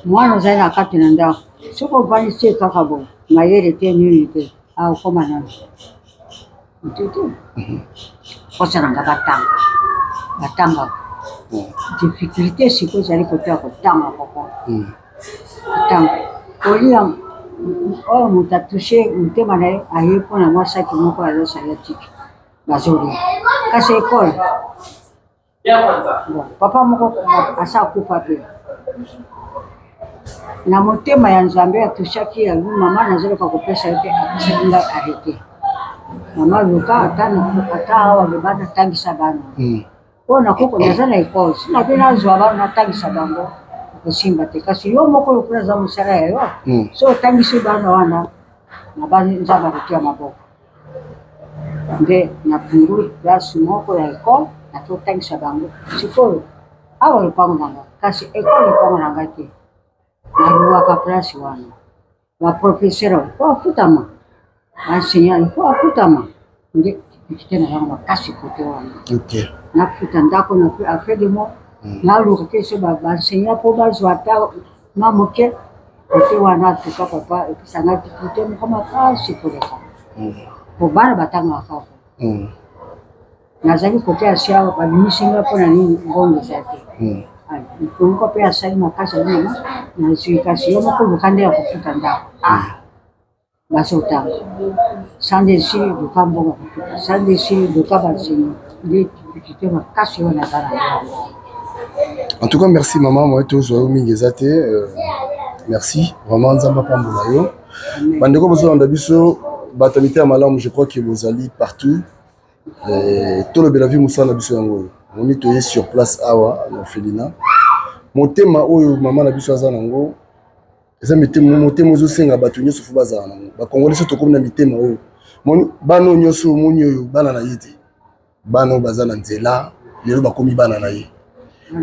mwana ozali na kati na ndako soki ovandisi ye kaka bo mayele te nini te akokoma nano motu te. Mposa na nga batanga batangaka. Difficulté sikoyo ezali kote ya kotanga koko kotanga kolia oyo moto atouche motema na ye aye mpona mwa saki moko azosala tiki bazolia kasi ekole. Bon, papa moko asa akufa mpe na motema ya Nzambe atushaki yango mama nazoluka kopesa ye te apesaki ngai arrete mama luka ata ata awa loba natangisa bana oyo nakoko naza na ekole si nabe nazwa bana natangisa bango okosimba te kasi yo moko lokola eza mosala ya yo so otangisi bana wana na bani Nzambe akotia maboko. Nde nafungoli classe moko ya ecole nazotangisa bango sikoyo awa lopango na nga kasi ecole lopango na ngai te naluwaka place wana ba professeur il faut afutama ba enseignant il faut afutama nde difficulté na yango makasi kote wana nafuta ndako na afin de mois naluka te so ba enseignant mpo bazwa ata mwa moke kote wana atuka papa epesanga difficulté moko makasi koleka po bana batangaka kaka. Nazali kote ya se awa babimisi nga mpo na nini mbongo eza te. Moko mpe asali makasi alobi mama nazwi kasi yo moko luka nde ya kofuta ndako. Ah bazotanga sanza esili luka mbongo ya kofuta sanza esili luka bansemi nde difficulté makasi oyo naza na yango. En tout cas, merci maman, moi tozwa yo mingi eza te. Merci vraiment, Nzambe apambola yo. Bandeko bozolanda biso, bato ya mitema malamu, je crois que bozali partout. Tolobela vie, mosala na biso yango oyo. Moni toye sur place awa na orphelinat. Motema oyo mama na biso aza nango eza mitema, motema ozosenga bato nyonso fo bazala nango. Bakongoli so tokomi na mitema oyo. Moni bana oyo nyonso omoni oyo, bana na ye te. Bana oyo baza na nzela lelo bakomi bana na ye.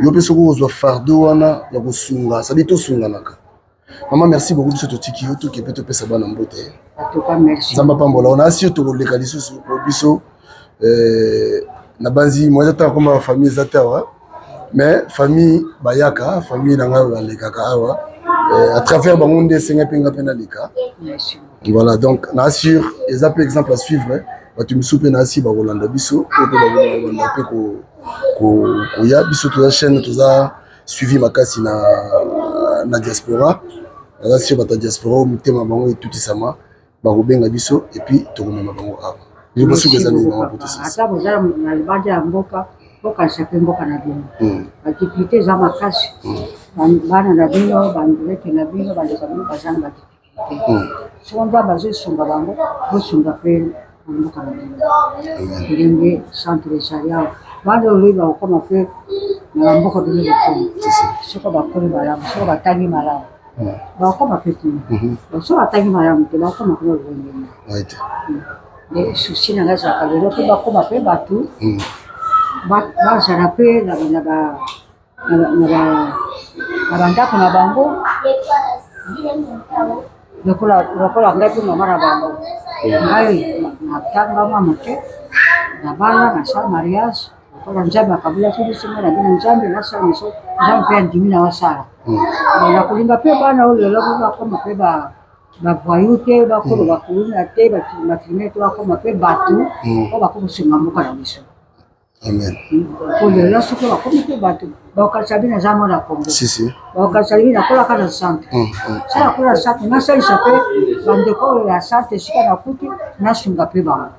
Yo mpe soki ozwa fardeau wana ya kosunga, sadi tosunganaka. Mama, merci beaucoup. Biso totiki yo, toke mpe topesa bana mbote. En tout cas, merci. Nzambe apambola. Ona asi yo, tokoleka lisusu po biso na banzi mo eza ta koma famille eza te awa, mais famille bayaka, famille na ngai balekaka awa. À travers bango nde esenga mpe nga mpe naleka. Merci. Voilà, donc na assure eza mpe exemple à suivre. Bato misusu mpe na asi bakolanda biso, oyo mpe bakolanda mpe koya. Biso toza chaîne, toza suivi makasi na diaspora. Naza sur bato ya diaspora oyo motema bango etutisama, bakobenga biso et puis tokomema bango awa. Liloba soki eza nini, mama, po tosisa? Ata boza na libanda ya mboka, bokanisa mpe mboka na bino. Badifficulté eza makasi. Bana na bino, bandeko na bino, bandeko na bino baza na badifficulté. Soko Nzambe azosunga bango, bosunga mpe na mboka na bino. Ndenge centre ezali awa, bana oyo bakokoma mpe na bamboka bino bokoma. Soko bakoli malamu, soko batangi malamu, bakokoma mpe kuna. Soko batangi malamu te, bakokoma kuna lolenge. Nde souci na ngai ezalaka lelo mpe bakoma mpe bato, bazala mpe na bandako na bango lokola ngai mpe mama na bango. Ngai natanga mwa moke, nabala, nasala mariage lokola Nzambe akabulaki biso, ngai na bino. Nzambe nasala moso, Nzambe mpe andimi na wasala. Nakolinga mpe bana oyo lelo bakoma mpe bavoyou te, bakoma bakuluna te, bacriminel te, bakoma mpe bato oyo bakokosunga mboka na biso. Amen. Po lelo soki bakomi mpe bato, bakokanisa bino aza mwana Congo. Si si. Bakokanisa bino nakolaka na centre. So nakola na centre, nasalisa mpe bandeko oyo ya centre esika nakuti, nasunga mpe bango.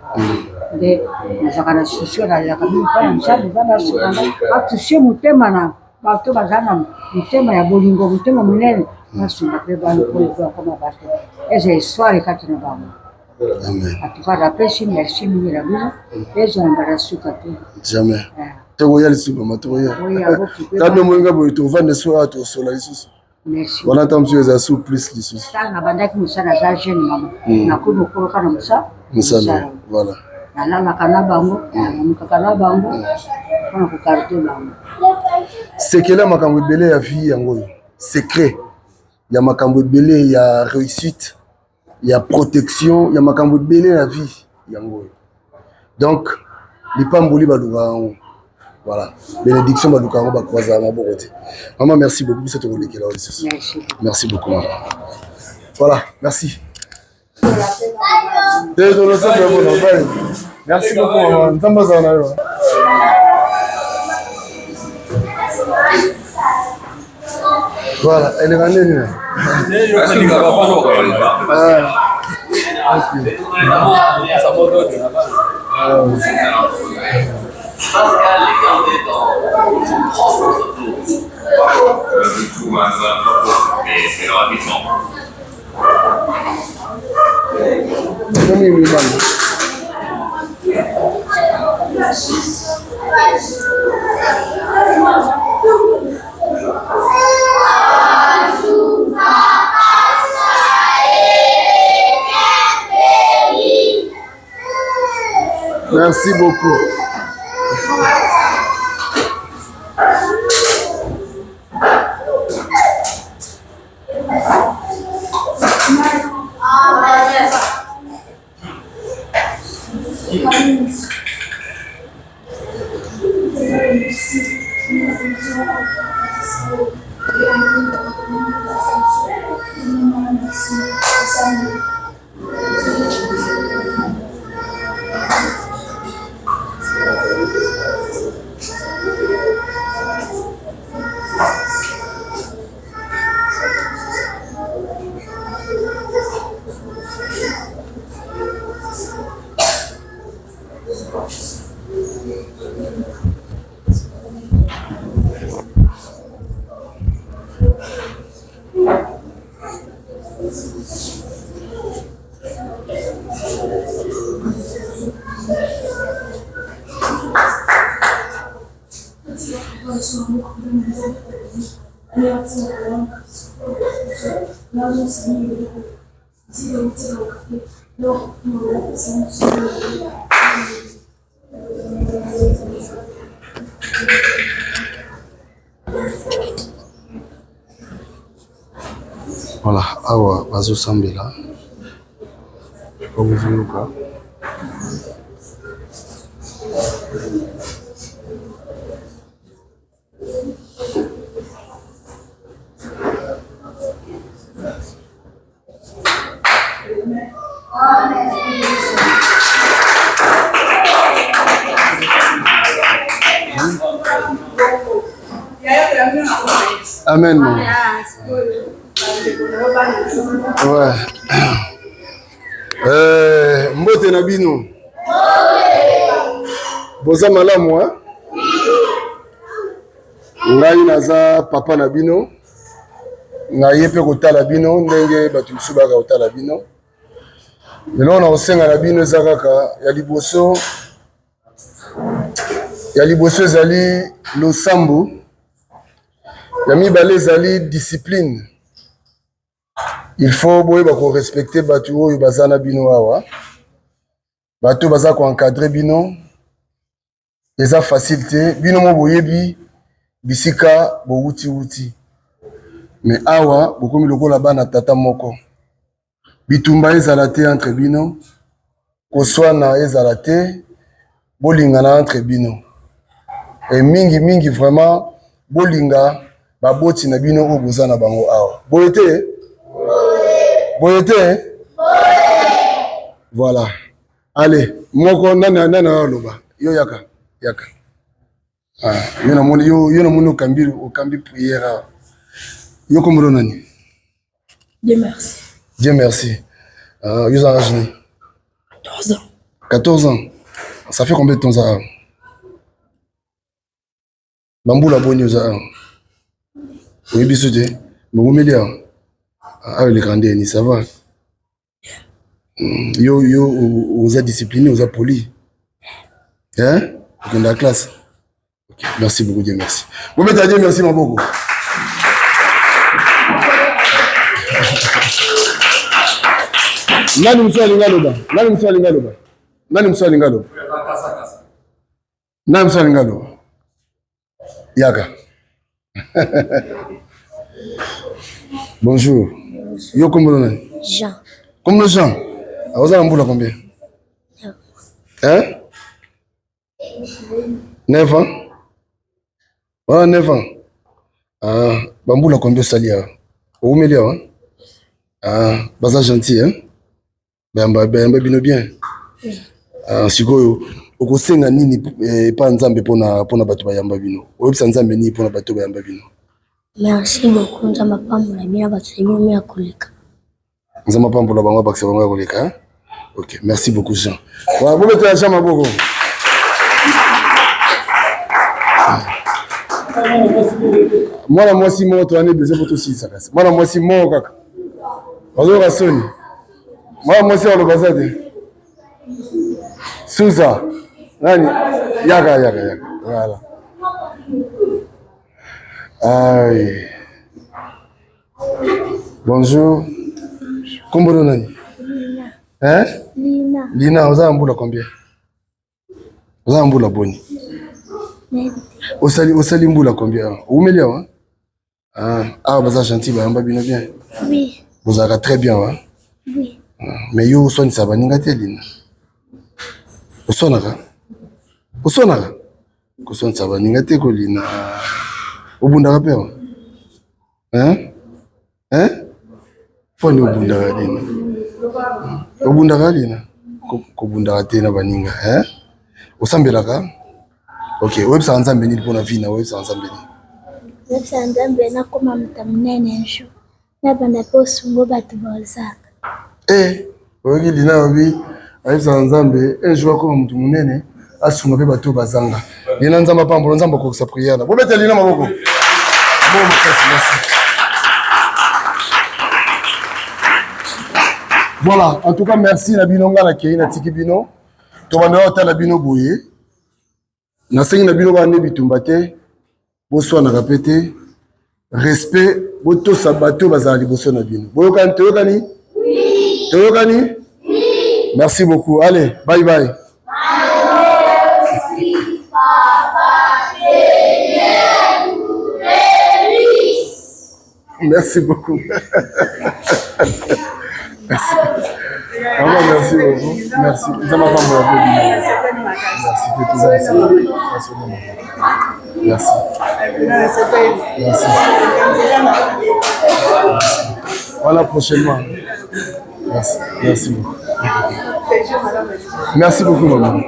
Nde nazalaka na souci, nalelaka mingi mpo na Nzambe. Nzambe asunga ngai, atouche motema na bato baza na motema ya bolingo, motema monene, nasunga mpe bana oyo bakoma bato, eza histoire kati na bango. Amen. En tout cas, napesi merci mingi na bino. Ezala mbala suka te. Jamais. Tokoya lisusu, mama, tokoya. Oya, bokipe. Tano moyinga boye, tovanda so awa, tosola lisusu. Merci. Wana ntango mosusu eza su plus lisusu. Ntango nabandaki mosala, aza jeune mama. Nakomi mokoloka na mosala. Mosala, voilà. Nalalaka na bango, nalamukaka na bango mpona kogarder bango. Sekele ya makambo ebele ya vie yango oyo, secret ya makambo ebele ya réussite, ya protection, ya makambo ebele ya vie yango oyo. Donc lipamboli balukaka yango, voilà, bénédiction balukaka yango, bakwazaka maboko te. Mama, merci beaucoup. Biso tokolekela oyo lisusu. Merci. Merci beaucoup, mama. Voilà, merci. Te tolosaka mpona bai. Merci beaucoup, mama. Nzambe azala na yo. Voilà, eleka nini? Ah, ok. Ah. Nani mibali? Merci beaucoup. Voilà, awa bazosambela okozoyoka Amen. Ouais. Euh, mbote na bino. Boza malamu hein? Ngai naza papa na bino. Naye mpe kotala bino ndenge bato mosusu bayaka kotala bino. Eloko na kosenga na bino eza kaka ya liboso, ya liboso ezali losambo, ya mibale ezali discipline. Il faut boyeba ko respecter bato oyo baza na bino awa, bato baza ko encadrer bino. Eza facile te, bino mo boyebi bisika bowuti wuti, mais awa bokomi lokola bana tata moko. Bitumba ezala te entre bino, koswana ezala te, bolingana entre bino. Et mingi mingi vraiment bolinga baboti na bino oyo boza na bango awa. Boye te? Boye te? Voilà. Allez, moko nani nani aloba? Yo yaka, yaka. Ah, yo namoni yo yo namoni okambi okambi prière awa. Yo kombo nani? Dieu merci. Dieu merci. Ah, yo za âge nini? 14 ans. 14 ans. Ça fait combien de temps ça? Bambula boni oza awa? Oyebi so te? Bowumeli awa? Awa eleka ndeni, ça va? Hmm, yo yo oza discipliné, oza poli. Hein? Okenda classe. Okay, merci beaucoup, Dieu merci. Bobeta Dieu merci maboko. Nani mosusu alingi aloba? Nani mosusu alingi aloba? Nani mosusu alingi aloba? Nani mosusu alingi aloba? Yaka. Bonjour. Yo kombo nani? Jean. Kombo Jean. Oza na mbula combien? Hein? 9 ans? Ah, 9 ans. Ah, bambula combien osali awa? Oumeli awa? Ah, baza gentil hein? Bayamba bayamba bino bien. Ah, sikoyo okosenga nini eh, epa Nzambe pona pona bato bayamba bino? Oyebisa Nzambe nini pona bato bayamba bino? Merci beaucoup Nzambe apambola bino bato na bino ya koleka. Nzambe apambola bango abakisa bango ya koleka. Hein? Ok, merci beaucoup Jean. Voilà, bobetela Jean maboko. Mwana mwasi moko toyani besoin po tosilisa kasi. Mwana mwasi moko kaka. Bazoyoka soni. Mwana mwasi aloba za te. Suza. Nani? Yaka yaka yaka. Voilà. Aïe. Bonjour. Kombo nani? Lina. Hein? Lina. Lina, oza na mbula combien? Oza na mbula boni? Osali osali mbula combien? Oumeli awa? Ah, awa baza gentil bayamba bino bien. Oui. Bozalaka très bien wa? Oui. Ah, mais yo oswanisa baninga te Lina. Oswanaka? Oswanaka? Koswanisa baninga te kolina. Obundaka mpe awa? Hein? Hein? Foni obundaka Lina. Obundaka Lina? Kobundaka te na baninga, hein? Osambelaka? Ok, oyebisaka Nzambe nini mpona vie na oyebisaka Nzambe nini? Oyebisaka Nzambe nakoma moto monene un jour. Nabanda mpe osungo bato bazanga. Eh, oyoki Lina alobi ayebisaka Nzambe un jour akoma moto monene asunga mpe bato bazanga. Lina Nzambe apambola, Nzambe akokisa prière na. Bobeta Lina maboko. Maboko makasi, merci. Voilà, en tout cas merci na bino nga nakei natiki bino. Tobanda otala bino boye. Nasengi na bino bana nde bitumba te, boswanaka mpe te. Respect, botosa bato bazala liboso na bino. Boyokani, toyokani? Toyokani? Merci beaucoup. Allez, bye bye. Merci, papa. Que Dieu vous bénisse. Merci beaucoup. Merci. Maman, merci beaucoup. Merci. Nzambe apambola mpe bino. Merci. Te toza ensemble. Merci maman. Merci. Merci. Voilà prochainement. Merci. Merci beaucoup. Merci beaucoup maman.